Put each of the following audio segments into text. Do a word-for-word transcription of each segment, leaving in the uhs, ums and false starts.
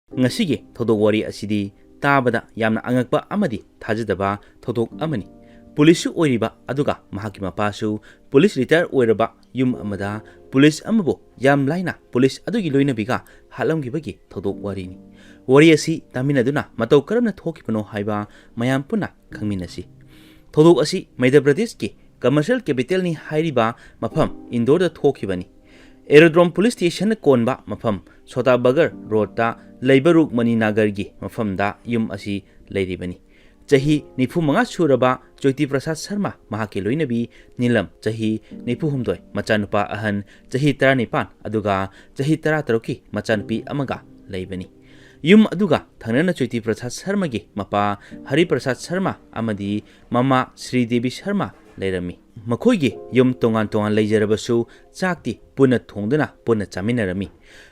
ꯉꯁꯤꯒꯤ ꯊꯧꯗꯣꯛ ꯋꯥꯔꯤ ꯑꯁꯤꯗꯤ ꯇꯥꯕꯗ ꯌꯥꯝꯅ ꯑꯉꯛꯄ ꯑꯃꯗꯤ ꯊꯥꯖꯗꯕ ꯊꯧꯗꯣꯛ ꯑꯃꯅꯤ꯫ ꯄꯨꯂꯤꯁꯁꯨ ꯑꯣꯏꯔꯤꯕ ꯑꯗꯨꯒ ꯃꯍꯥꯛꯀꯤ ꯃꯄꯥꯁꯨ ꯄꯨꯂꯤꯁ ꯔꯤꯇꯥꯌꯔ ꯑꯣꯏꯔꯕ ꯌꯨꯝ ꯑꯃꯗ ꯄꯨꯂꯤꯁ ꯑꯃꯕꯨ ꯌꯥꯝ ꯂꯥꯏꯅ ꯄꯨꯂꯤꯁ ꯑꯗꯨꯒꯤ ꯂꯣꯏꯅꯕꯤꯒ ꯍꯥꯠꯂꯝꯈꯤꯕꯒꯤ ꯊꯧꯗꯣꯛ ꯋꯥꯔꯤꯅꯤ꯫ ꯋꯥꯔꯤ ꯑꯁꯤ ꯇꯥꯃꯤꯟꯅꯗꯨꯅ ꯃꯇꯧ ꯀꯔꯝꯅ ꯊꯣꯛꯈꯤꯕꯅꯣ ꯍꯥꯏꯕ ꯃꯌꯥꯝ ꯄꯨꯟꯅ ꯈꯪꯃꯤꯟꯅꯁꯤ꯫ ꯊꯧꯗꯣꯛ ꯑꯁꯤ ꯃꯙ꯭ꯌ ꯄ꯭ꯔꯗꯦꯁꯀꯤ ꯀꯃꯔꯁꯤꯌꯦꯜ ꯀꯦꯄꯤꯇꯦꯜꯅꯤ ꯍꯥꯏꯔꯤꯕ ꯃꯐꯝ ꯏꯟꯗꯣꯔꯗ ꯊꯣꯛꯈꯤꯕꯅꯤ꯫ ꯑꯦꯔꯣꯗ꯭ꯔꯣꯝ ꯄꯨꯂꯤꯁ ꯁ꯭ꯇꯦꯁꯟꯅ ꯀꯣꯟꯕ ꯃꯐꯝ ꯁꯣꯇꯥꯕꯒꯔ ꯔꯣꯗꯇ ꯂꯩꯕ ꯔꯨꯛꯃꯅꯤ ꯅꯥꯒꯔꯒꯤ ꯃꯐꯝꯗ ꯌꯨꯝ ꯑꯁꯤ ꯂꯩꯔꯤꯕꯅꯤ꯫ ꯆꯍꯤ ꯅꯤꯐꯨ ꯃꯉꯥ ꯁꯨꯔꯕ ꯖꯣꯏꯇꯤ ꯄ꯭ꯔꯁꯥꯗ ꯁꯔꯃ, ꯃꯍꯥꯛꯀꯤ ꯂꯣꯏꯅꯕꯤ ꯅꯤꯂꯝ, ꯆꯍꯤ ꯅꯤꯐꯨ ꯍꯨꯝꯗꯣꯏ, ꯃꯆꯥꯅꯨꯄꯥ ꯑꯍꯟ ꯆꯍꯤ ꯇꯔꯥꯅꯤꯄꯥꯟ, ꯑꯗꯨꯒ ꯆꯍꯤ ꯇꯔꯥꯇꯔꯨꯛꯀꯤ ꯃꯆꯥꯅꯨꯄꯤ ꯑꯃꯒ ꯂꯩꯕꯅꯤ꯫ ꯌꯨꯝ ꯑꯗꯨꯒ ꯊꯪꯅꯅ ꯖꯣꯏꯇꯤ ꯄ꯭ꯔꯁꯥꯗ ꯁꯔꯃꯒꯤ ꯃꯄꯥ ꯍꯔꯤ ꯄ꯭ꯔꯁꯥꯗ ꯁꯔꯃ ꯑꯃꯗꯤ ꯃꯃꯥ ꯁ꯭ꯔꯤ ꯗꯦꯕꯤ ꯁꯔꯃ ꯂꯩꯔꯝꯃꯤ꯫ ꯃꯈꯣꯏꯒꯤ ꯌꯨꯝ ꯇꯣꯉꯥꯟ ꯇꯣꯉꯥꯟ ꯂꯩꯖꯔꯕꯁꯨ ꯆꯥꯛꯇꯤ ꯄꯨꯟꯅ ꯊꯣꯡꯗꯨꯅ ꯄꯨꯟꯅ ꯆꯥꯃꯤꯟꯅꯔꯝꯃꯤ꯫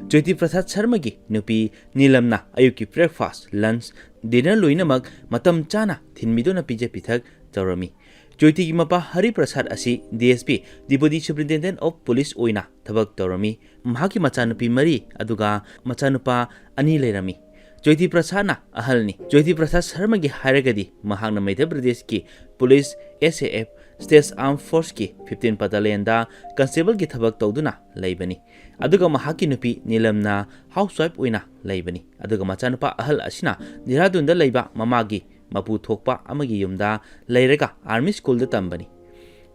ꯖꯣꯏꯇꯤ ꯄ꯭ꯔꯁꯥꯗ ꯁꯔꯃꯒꯤ ꯅꯨꯄꯤ ꯅꯤꯂꯝꯅ ꯑꯌꯨꯛꯀꯤ breakfast, lunch, dinner ꯂꯣꯏꯅꯃꯛ ꯃꯇꯝ ꯆꯥꯅ ꯊꯤꯟꯕꯤꯗꯨꯅ ꯄꯤꯖ ꯄꯤꯊꯛ ꯇꯧꯔꯝꯃꯤ꯫ ꯖꯣꯏꯇꯤꯒꯤ ꯃꯄꯥ ꯍꯔꯤ ꯄ꯭ꯔꯁꯥꯗ ꯑꯁꯤ D S P, Deputy Superintendent of Police ꯑꯣꯏꯅ ꯊꯕꯛ ꯇꯧꯔꯝꯃꯤ꯫ ꯃꯍꯥꯛꯀꯤ ꯃꯆꯥꯅꯨꯄꯤ ꯃꯔꯤ ꯑꯗꯨꯒ ꯃꯆꯥꯅꯨꯄꯥ ꯑꯅꯤ ꯂꯩꯔꯝꯃꯤ꯫ ꯖꯣꯏꯇꯤ ꯄ꯭ꯔꯁꯥꯗꯅ ꯑꯍꯜꯅꯤ꯫ ꯖꯣꯏꯇꯤ ꯄ꯭ꯔꯁꯥꯗ ꯁꯔꯃꯒꯤ ꯍꯥꯏꯔꯒꯗꯤ ꯃꯍꯥꯛꯅ ꯃꯙ꯭ꯌ ꯄ꯭ꯔꯗꯦꯁꯀꯤ police, S A F, State Armed Forceꯀꯤ fifteen Battalionꯗ ꯀꯟꯁꯇꯦꯕꯜꯒꯤ ꯊꯕꯛ ꯇꯧꯗꯨꯅ ꯂꯩꯕꯅꯤ꯫ ꯑꯗꯨꯒ ꯃꯍꯥꯛꯀꯤ ꯅꯨꯄꯤ ꯅꯤꯂꯝꯅ housewife ꯑꯣꯏꯅ ꯂꯩꯕꯅꯤ꯫ ꯑꯗꯨꯒ ꯃꯆꯥꯅꯨꯄꯥ ꯑꯍꯜ ꯑꯁꯤꯅ ꯗꯦꯍꯔꯥꯗꯨꯟꯗ ꯂꯩꯕ ꯃꯃꯥꯒꯤ ꯃꯄꯨ ꯊꯣꯛꯄ ꯑꯃꯒꯤ ꯌꯨꯝꯗ ꯂꯩꯔꯒ army schoolꯗ ꯇꯝꯕꯅꯤ꯫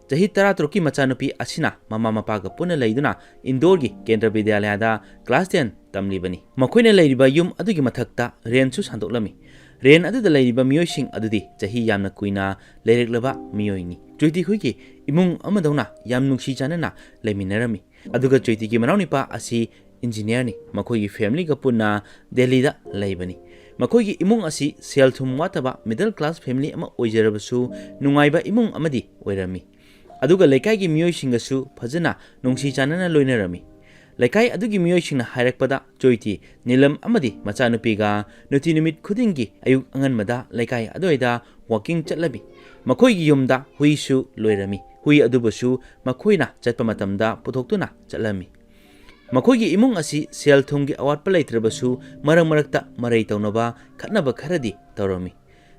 ꯆꯍꯤ ꯇꯔꯥꯇꯔꯨꯛꯀꯤ ꯃꯆꯥꯅꯨꯄꯤ ꯑꯁꯤꯅ ꯃꯃꯥ ꯃꯄꯥꯒ ꯄꯨꯟꯅ ꯂꯩꯗꯨꯅ ꯏꯟꯗꯣꯔꯒꯤ ꯀꯦꯟꯗ꯭ꯔ ꯕꯤꯗ꯭ꯌꯥꯂꯌꯥꯗ class ten ꯇꯝꯂꯤꯕꯅꯤ꯫ ꯃꯈꯣꯏꯅ ꯂꯩꯔꯤꯕ ꯌꯨꯝ ꯑꯗꯨꯒꯤ ꯃꯊꯛꯇ ꯔꯦꯟꯁꯨ ꯁꯥꯟꯗꯣꯛꯂꯝꯃꯤ꯫ ꯔꯦꯟ ꯑꯗꯨꯗ ꯂꯩꯔꯤꯕ ꯃꯤꯑꯣꯏꯁꯤꯡ ꯑꯗꯨꯗꯤ ꯆꯍꯤ ꯌꯥꯝꯅ ꯀꯨꯏꯅ ꯂꯩꯔꯛꯂꯕ ꯃꯤꯑꯣꯏꯅꯤ꯫ ꯖꯣꯏꯇꯤ ꯈꯣꯏꯒꯤ ꯏꯃꯨꯡ ꯑꯃꯗꯧꯅ ꯌꯥꯝ ꯅꯨꯡꯁꯤ ꯆꯥꯟꯅꯅ ꯂꯩꯃꯤꯟꯅꯔꯝꯃꯤ꯫ ꯑꯗꯨꯒ ꯖꯣꯏꯇꯤꯒꯤ ꯃꯅꯥꯎꯅꯨꯄꯥ ꯑꯁꯤ engineerꯅꯤ꯫ ꯃꯈꯣꯏꯒꯤ familyꯒ ꯄꯨꯟꯅ ꯗꯦꯜꯂꯤꯗ ꯂꯩꯕꯅꯤ꯫ ꯃꯈꯣꯏꯒꯤ ꯏꯃꯨꯡ ꯑꯁꯤ ꯁꯦꯜ ꯊꯨꯝ ꯋꯥꯠꯇꯕ middle class family ꯑꯃ ꯑꯣꯏꯖꯔꯕꯁꯨ ꯅꯨꯡꯉꯥꯏꯕ ꯏꯃꯨꯡ ꯑꯃꯗꯤ ꯑꯣꯏꯔꯝꯃꯤ꯫ ꯑꯗꯨꯒ ꯂꯩꯀꯥꯏꯒꯤ ꯃꯤꯑꯣꯏꯁꯤꯡꯒꯁꯨ ꯐꯖꯅ ꯅꯨꯡꯁꯤ ꯆꯥꯟꯅꯅ ꯂꯣꯏꯅꯔꯝꯃꯤ꯫ ꯂꯩꯀꯥꯏ ꯑꯗꯨꯒꯤ ꯃꯤꯑꯣꯏꯁꯤꯡꯅ ꯍꯥꯏꯔꯛꯄꯗ ꯖꯣꯏꯇꯤ, ꯅꯤꯂꯝ ꯑꯃꯗꯤ ꯃꯆꯥꯅꯨꯄꯤꯒ ꯅꯨꯡꯇꯤ ꯅꯨꯃꯤꯠ ꯈꯨꯗꯤꯡꯒꯤ ꯑꯌꯨꯛ ꯑꯉꯟꯕꯗ ꯂꯩꯀꯥꯏ ꯑꯗꯨꯋꯥꯏꯗ walking ꯆꯠꯂꯝꯃꯤ꯫ ꯃꯈꯣꯏꯒꯤ ꯌꯨꯝꯗ ꯍꯨꯏꯁꯨ ꯂꯣꯏꯔꯝꯃꯤ꯫ ꯍꯨꯏ ꯑꯗꯨꯕꯨꯁꯨ ꯃꯈꯣꯏꯅ ꯆꯠꯄ ꯃꯇꯝꯗ ꯄꯨꯊꯣꯛꯇꯨꯅ ꯆꯠꯂꯝꯃꯤ꯫ ꯃꯈꯣꯏꯒꯤ ꯏꯃꯨꯡ ꯑꯁꯤ ꯁꯦꯜ ꯊꯨꯝꯒꯤ ꯑꯋꯥꯠꯄ ꯂꯩꯇ꯭ꯔꯕꯁꯨ, ꯃꯔꯛ ꯃꯔꯛꯇ ꯃꯔꯩ ꯇꯧꯅꯕ, ꯈꯠꯅꯕ ꯈꯔꯗꯤ ꯇꯧꯔꯝꯃꯤ꯫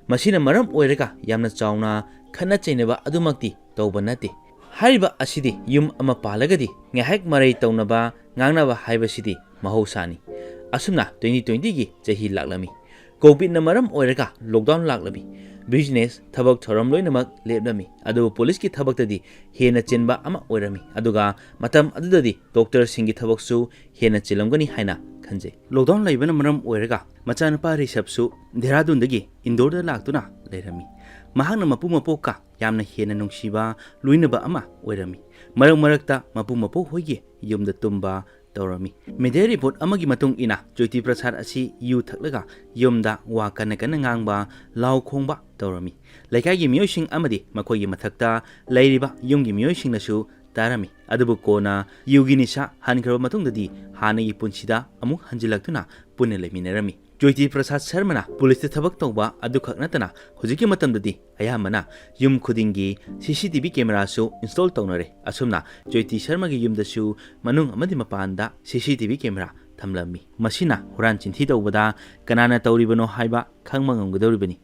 ꯃꯁꯤꯅ ꯃꯔꯝ ꯑꯣꯏꯔꯒ ꯌꯥꯝꯅ ꯆꯥꯎꯅ ꯈꯠꯅ ꯆꯩꯅꯕ ꯑꯗꯨꯃꯛꯇꯤ ꯇꯧꯕ ꯅꯠꯇꯦ꯫ ꯍꯥꯏꯔꯤꯕ ꯑꯁꯤꯗꯤ ꯌꯨꯝ ꯑꯃ ꯄꯥꯜꯂꯒꯗꯤ ꯉꯥꯏꯍꯥꯛ ꯃꯔꯩ ꯇꯧꯅꯕ, ꯉꯥꯡꯅꯕ ꯍꯥꯏꯕꯁꯤꯗꯤ ꯃꯍꯧꯁꯥꯅꯤ꯫ ꯑꯁꯨꯝꯅ twenty twenty ꯒꯤ ꯆꯍꯤ ꯂꯥꯛꯂꯝꯃꯤ꯫ ꯀꯣꯚꯤꯗꯅ ꯃꯔꯝ ꯑꯣꯏꯔꯒ lockdown ꯂꯥꯛꯂꯝꯃꯤ꯫ Business, ꯊꯕꯛ ꯊꯧꯔꯝ ꯂꯣꯏꯅꯃꯛ ꯂꯦꯞꯂꯝꯃꯤ꯫ ꯑꯗꯨꯕꯨ ꯄꯨꯂꯤꯁꯀꯤ ꯊꯕꯛꯇꯗꯤ ꯍꯦꯟꯅ ꯆꯤꯟꯕ ꯑꯃ ꯑꯣꯏꯔꯝꯃꯤ꯫ ꯑꯗꯨꯒ ꯃꯇꯝ ꯑꯗꯨꯗꯗꯤ ꯗꯣꯛꯇꯔꯁꯤꯡꯒꯤ ꯊꯕꯛꯁꯨ ꯍꯦꯟꯅ ꯆꯤꯜꯂꯝꯒꯅꯤ ꯍꯥꯏꯅ ꯈꯟꯖꯩ꯫ Lockdown ꯂꯩꯕꯅ ꯃꯔꯝ ꯑꯣꯏꯔꯒ ꯃꯆꯥꯅꯨꯄꯥ ꯔꯤꯁꯕꯁꯨ ꯗꯦꯍꯔꯥꯗꯨꯟꯗꯒꯤ ꯏꯟꯗꯣꯔꯗ ꯂꯥꯛꯇꯨꯅ ꯂꯩꯔꯝꯃꯤ꯫ ꯃꯍꯥꯛꯅ ꯃꯄꯨ ꯃꯄꯣꯛꯀ ꯌꯥꯝꯅ ꯍꯦꯟꯅ ꯅꯨꯡꯁꯤꯕ, ꯂꯣꯏꯅꯕ ꯑꯃ ꯑꯣꯏꯔꯝꯃꯤ꯫ ꯃꯔꯛ ꯃꯔꯛꯇ ꯃꯄꯨ ꯃꯄꯣꯛ ꯍꯣꯏꯒꯤ ꯌꯨꯝꯗ ꯇꯨꯝꯕ ꯇꯧꯔꯝꯃꯤ꯫ Media report ꯑꯃꯒꯤ ꯃꯇꯨꯡ ꯏꯟꯅ, ꯖꯣꯏꯇꯤ ꯄ꯭ꯔꯁꯥꯗ ꯑꯁꯤ ꯌꯨ ꯊꯛꯂꯒ ꯌꯨꯝꯗ ꯋꯥ ꯀꯟꯅ ꯀꯟꯅ ꯉꯥꯡꯕ, ꯂꯥꯎ ꯈꯣꯡꯕ ꯇꯧꯔꯝꯃꯤ꯫ ꯂꯩꯀꯥꯏꯒꯤ ꯃꯤꯑꯣꯏꯁꯤꯡ ꯑꯃꯗꯤ ꯃꯈꯣꯏꯒꯤ ꯃꯊꯛꯇ ꯂꯩꯔꯤꯕ ꯌꯨꯝꯒꯤ ꯃꯤꯑꯣꯏꯁꯤꯡꯅꯁꯨ ꯇꯥꯔꯝꯃꯤ꯫ ꯑꯗꯨꯕꯨ ꯀꯣꯟꯅ ꯌꯨꯒꯤ ꯅꯤꯁꯥ ꯍꯟꯈ꯭ꯔꯕ ꯃꯇꯨꯡꯗꯗꯤ ꯍꯥꯟꯅꯒꯤ ꯄꯨꯟꯁꯤꯗ ꯑꯃꯨꯛ ꯍꯟꯖꯤꯜꯂꯛꯇꯨꯅ ꯄꯨꯟꯅ ꯂꯩꯃꯤꯟꯅꯔꯝꯃꯤ꯫ ꯖꯣꯏꯇꯤ ꯄ꯭ꯔꯁꯥꯗ ꯁꯔꯃꯅ ꯄꯨꯂꯤꯁꯇ ꯊꯕꯛ ꯇꯧꯕ ꯑꯗꯨꯈꯛ ꯅꯠꯇꯅ, ꯍꯧꯖꯤꯛꯀꯤ ꯃꯇꯝꯗꯗꯤ ꯑꯌꯥꯝꯕꯅ ꯌꯨꯝ ꯈꯨꯗꯤꯡꯒꯤ C C T V cameraꯁꯨ install ꯇꯧꯅꯔꯦ꯫ ꯑꯁꯨꯝꯅ ꯖꯣꯏꯇꯤ ꯁꯔꯃꯒꯤ ꯌꯨꯝꯗꯁꯨ ꯃꯅꯨꯡ ꯑꯃꯗꯤ ꯃꯄꯥꯟꯗ C C T V camera ꯊꯝꯂꯝꯃꯤ꯫ ꯃꯁꯤꯅ ꯍꯨꯔꯥꯟ ꯆꯤꯟꯊꯤ ꯇꯧꯕꯗ ꯀꯅꯥꯅ ꯇꯧꯔꯤꯕꯅꯣ ꯍꯥꯏꯕ ꯈꯪꯕ ꯉꯝꯒꯗꯧꯔꯤꯕꯅꯤ꯫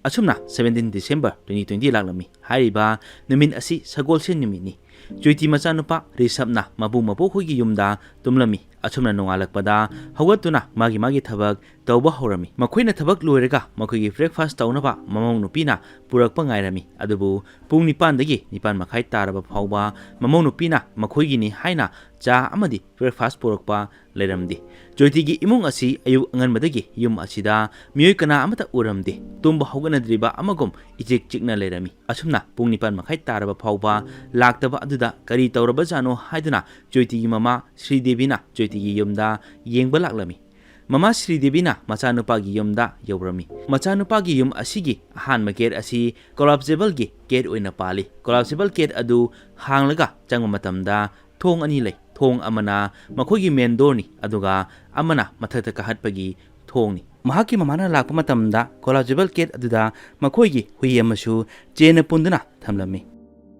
ꯑꯁꯨꯝꯅ seventeen December twenty twenty ꯂꯥꯛꯂꯝꯃꯤ꯫ ꯍꯥꯏꯔꯤꯕ ꯅꯨꯃꯤꯠ ꯑꯁꯤ ꯁꯒꯣꯜꯁꯦꯟ ꯅꯨꯃꯤꯠꯅꯤ꯫ ꯖꯣꯏꯇꯤ ꯃꯆꯥꯅꯨꯄꯥ ꯔꯤꯁꯕꯅ ꯃꯄꯨ ꯃꯄꯣꯛ ꯍꯣꯏꯒꯤ ꯌꯨꯝꯗ ꯇꯨꯝꯂꯝꯃꯤ꯫ ꯑꯁꯨꯝꯅ ꯅꯣꯡꯉꯥꯜꯂꯛꯄꯗ ꯍꯧꯒꯠꯇꯨꯅ ꯃꯥꯒꯤ ꯃꯥꯒꯤ ꯊꯕꯛ ꯇꯧꯕ ꯍꯧꯔꯝꯃꯤ꯫ ꯃꯈꯣꯏꯅ ꯊꯕꯛ ꯂꯣꯏꯔꯒ ꯃꯈꯣꯏꯒꯤ breakfast ꯇꯧꯅꯕ ꯃꯃꯧ ꯅꯨꯄꯤꯅ ꯄꯨꯔꯛꯄ ꯉꯥꯏꯔꯝꯃꯤ꯫ ꯑꯗꯨꯕꯨ ꯄꯨꯡ ꯅꯤꯄꯥꯟꯗꯒꯤ ꯅꯤꯄꯥꯟ ꯃꯈꯥꯏ ꯇꯥꯔꯕ ꯐꯥꯎꯕ ꯃꯃꯧ ꯅꯨꯄꯤꯅ ꯃꯈꯣꯏꯒꯤꯅꯤ ꯍꯥꯏꯅ ꯆꯥ ꯑꯃꯗꯤ breakfast ꯄꯨꯔꯛꯄ ꯂꯩꯔꯝꯗꯦ꯫ ꯖꯣꯏꯇꯤꯒꯤ ꯏꯃꯨꯡ ꯑꯁꯤ ꯑꯌꯨꯛ ꯑꯉꯟꯕꯗꯒꯤ ꯌꯨꯝ ꯑꯁꯤꯗ ꯃꯤꯑꯣꯏ ꯀꯅꯥ ꯑꯃꯠꯇ ꯎꯔꯝꯗꯦ꯫ ꯇꯨꯝꯕ ꯍꯧꯒꯠꯅꯗ꯭ꯔꯤꯕ ꯑꯃꯒꯨꯝ ꯏꯆꯤꯛ ꯆꯤꯛꯅ ꯂꯩꯔꯝꯃꯤ꯫ ꯑꯁꯨꯝꯅ ꯄꯨꯡ ꯅꯤꯄꯥꯟ ꯃꯈꯥꯏ ꯇꯥꯔꯕ ꯐꯥꯎꯕ ꯂꯥꯛꯇꯕ ꯑꯗꯨꯗ ꯀꯔꯤ ꯇꯧꯔꯕꯖꯥꯠꯅꯣ ꯍꯥꯏꯗꯨꯅ ꯖꯣꯏꯇꯤꯒꯤ ꯃꯃꯥ ꯁ꯭ꯔꯤꯗꯦꯕꯤꯅ ꯖꯣꯏꯇꯤꯒꯤ ꯌꯨꯝꯗ ꯌꯦꯡꯕ ꯂꯥꯛꯂꯝꯃꯤ꯫ ꯃꯃꯥ ꯁ꯭ꯔꯤꯗꯦꯕꯤꯅ ꯃꯆꯥꯅꯨꯄꯥꯒꯤ ꯌꯨꯝꯗ ꯌꯧꯔꯝꯃꯤ꯫ ꯃꯆꯥꯅꯨꯄꯥꯒꯤ ꯌꯨꯝ ꯑꯁꯤꯒꯤ ꯑꯍꯥꯟꯕ gate ꯑꯁꯤ collapsible ꯒꯤ gate ꯑꯣꯏꯅ ꯄꯥꯜꯂꯤ꯫ Collapsible gate ꯑꯗꯨ ꯍꯥꯡꯂꯒ ꯆꯪꯕ ꯃꯇꯝꯗ ꯊꯣꯡ ꯑꯅꯤ ꯂꯩ꯫ ꯊꯣꯡ ꯑꯃꯅ ꯃꯈꯣꯏꯒꯤ main door ꯅꯤ, ꯑꯗꯨꯒ ꯑꯃꯅ ꯃꯊꯛꯇ ꯀꯥꯈꯠꯄꯒꯤ ꯊꯣꯡꯅꯤ꯫ ꯃꯍꯥꯛꯀꯤ ꯃꯃꯥꯅ ꯂꯥꯛꯄ ꯃꯇꯝꯗ collapsible gate ꯑꯗꯨꯗ ꯃꯈꯣꯏꯒꯤ ꯍꯨꯏ ꯑꯃꯁꯨ ꯆꯦꯟꯅ ꯄꯨꯟꯗꯨꯅ ꯊꯝꯂꯝꯃꯤ꯫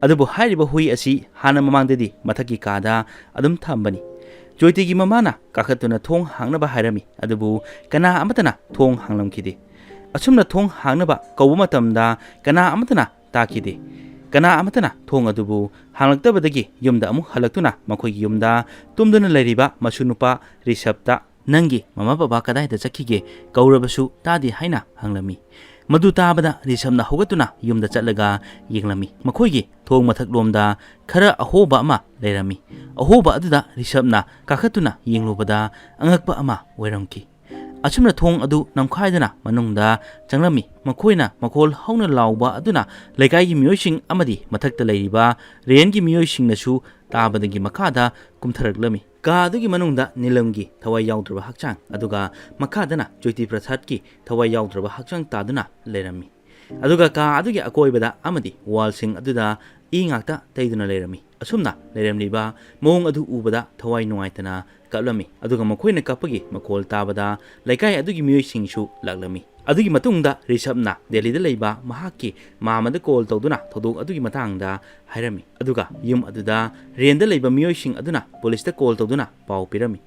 ꯑꯗꯨꯕꯨ ꯍꯥꯏꯔꯤꯕ ꯍꯨꯏ ꯑꯁꯤ ꯍꯥꯟꯅ ꯃꯃꯥꯡꯗꯗꯤ ꯃꯊꯛꯀꯤ ꯀꯥꯗ ꯑꯗꯨꯝ ꯊꯝꯕꯅꯤ꯫ ꯖꯣꯏꯇꯤꯒꯤ ꯃꯃꯥꯅ ꯀꯥꯈꯠꯇꯨꯅ ꯊꯣꯡ ꯍꯥꯡꯅꯕ ꯍꯥꯏꯔꯝꯃꯤ, ꯑꯗꯨꯕꯨ ꯀꯅꯥ ꯑꯃꯠꯇꯅ ꯊꯣꯡ ꯍꯥꯡꯂꯝꯈꯤꯗꯦ꯫ ꯑꯁꯨꯝꯅ ꯊꯣꯡ ꯍꯥꯡꯅꯕ ꯀꯧꯕ ꯃꯇꯝꯗ ꯀꯅꯥ ꯑꯃꯠꯇꯅ ꯇꯥꯈꯤꯗꯦ꯫ ꯀꯅꯥ ꯑꯃꯠꯇꯅ ꯊꯣꯡ ꯑꯗꯨꯕꯨ ꯍꯥꯡꯂꯛꯇꯕꯗꯒꯤ ꯌꯨꯝꯗ ꯑꯃꯨꯛ ꯍꯜꯂꯛꯇꯨꯅ ꯃꯈꯣꯏꯒꯤ ꯌꯨꯝꯗ ꯇꯨꯝꯗꯨꯅ ꯂꯩꯔꯤꯕ ꯃꯁꯨ ꯅꯨꯄꯥ ꯔꯤꯁꯞꯇ, "ꯅꯪꯒꯤ ꯃꯃꯥ ꯕꯕꯥ ꯀꯗꯥꯏꯗ ꯆꯠꯈꯤꯒꯦ? ꯀꯧꯔꯕꯁꯨ ꯇꯥꯗꯦ" ꯍꯥꯏꯅ ꯍꯪꯂꯝꯃꯤ꯫ ꯃꯗꯨ ꯇꯥꯕꯗ ꯔꯤꯁꯞꯅ ꯍꯧꯒꯠꯇꯨꯅ ꯌꯨꯝꯗ ꯆꯠꯂꯒ ꯌꯦꯡꯂꯝꯃꯤ꯫ ꯃꯈꯣꯏꯒꯤ ꯊꯣꯡ ꯃꯊꯛꯂꯣꯝꯗ ꯈꯔ ꯑꯍꯣꯕ ꯑꯃ ꯂꯩꯔꯝꯃꯤ꯫ ꯑꯍꯣꯕ ꯑꯗꯨꯗ ꯔꯤꯁꯞꯅ ꯀꯥꯈꯠꯇꯨꯅ ꯌꯦꯡꯂꯨꯕꯗ ꯑꯉꯛꯄ ꯑꯃ ꯑꯣꯏꯔꯝꯈꯤ꯫ ꯑꯁꯨꯝꯅ ꯊꯣꯡ ꯑꯗꯨ ꯅꯝꯈꯥꯏꯗꯨꯅ ꯃꯅꯨꯡꯗ ꯆꯪꯂꯝꯃꯤ꯫ ꯃꯈꯣꯏꯅ ꯃꯈꯣꯜ ꯍꯧꯅ ꯂꯥꯎꯕ ꯑꯗꯨꯅ ꯂꯩꯀꯥꯏꯒꯤ ꯃꯤꯑꯣꯏꯁꯤꯡ ꯑꯃꯗꯤ ꯃꯊꯛꯇ ꯂꯩꯔꯤꯕ ꯔꯦꯟꯒꯤ ꯃꯤꯑꯣꯏꯁꯤꯡꯅꯁꯨ ꯇꯥꯕꯗꯒꯤ ꯃꯈꯥꯗ ꯀꯨꯝꯊꯔꯛꯂꯝꯃꯤ꯫ ꯀꯥ ꯑꯗꯨꯒꯤ ꯃꯅꯨꯡꯗ ꯅꯤꯂꯝꯒꯤ ꯊꯋꯥꯏ ꯌꯥꯎꯗ꯭ꯔꯕ ꯍꯛꯆꯥꯡ, ꯑꯗꯨꯒ ꯃꯈꯥꯗꯅ ꯖꯣꯏꯇꯤ ꯄ꯭ꯔꯁꯥꯗꯀꯤ ꯊꯋꯥꯏ ꯌꯥꯎꯗ꯭ꯔꯕ ꯍꯛꯆꯥꯡ ꯇꯥꯗꯨꯅ ꯂꯩꯔꯝꯃꯤ꯫ ꯑꯗꯨꯒ ꯀꯥ ꯑꯗꯨꯒꯤ ꯑꯀꯣꯏꯕꯗ ꯑꯃꯗꯤ ꯋꯥꯜꯁꯤꯡ ꯑꯗꯨꯗ ꯏ ꯉꯥꯛꯇ ꯇꯩꯗꯨꯅ ꯂꯩꯔꯝꯃꯤ꯫ ꯑꯁꯨꯝꯅ ꯂꯩꯔꯝꯂꯤꯕ ꯃꯑꯣꯡ ꯑꯗꯨ ꯎꯕꯗ ꯊꯋꯥꯏ ꯅꯨꯡꯉꯥꯏꯇꯅ ꯀꯞꯂꯝꯃꯤ꯫ ꯑꯗꯨꯒ ꯃꯈꯣꯏꯅ ꯀꯞꯄꯒꯤ ꯃꯈꯣꯜ ꯇꯥꯕꯗ ꯂꯩꯀꯥꯏ ꯑꯗꯨꯒꯤ ꯃꯤꯑꯣꯏꯁꯤꯡꯁꯨ ꯂꯥꯛꯂꯝꯃꯤ꯫ ꯑꯗꯨꯒꯤ ꯃꯇꯨꯡꯗ ꯔꯤꯁꯞꯅ ꯗꯦꯜꯂꯤꯗ ꯂꯩꯕ ꯃꯍꯥꯛꯀꯤ ꯃꯥꯃꯗ ꯀꯣꯜ ꯇꯧꯗꯨꯅ ꯊꯧꯗꯣꯛ ꯑꯗꯨꯒꯤ ꯃꯇꯥꯡꯗ ꯍꯥꯏꯔꯝꯃꯤ꯫ ꯑꯗꯨꯒ ꯌꯨꯝ ꯑꯗꯨꯗ ꯔꯦꯟꯗ ꯂꯩꯕ ꯃꯤꯑꯣꯏꯁꯤꯡ ꯑꯗꯨꯅ ꯄꯨꯂꯤꯁꯇ ꯀꯣꯜ ꯇꯧꯗꯨꯅ ꯄꯥꯎ ꯄꯤꯔꯝꯃꯤ꯫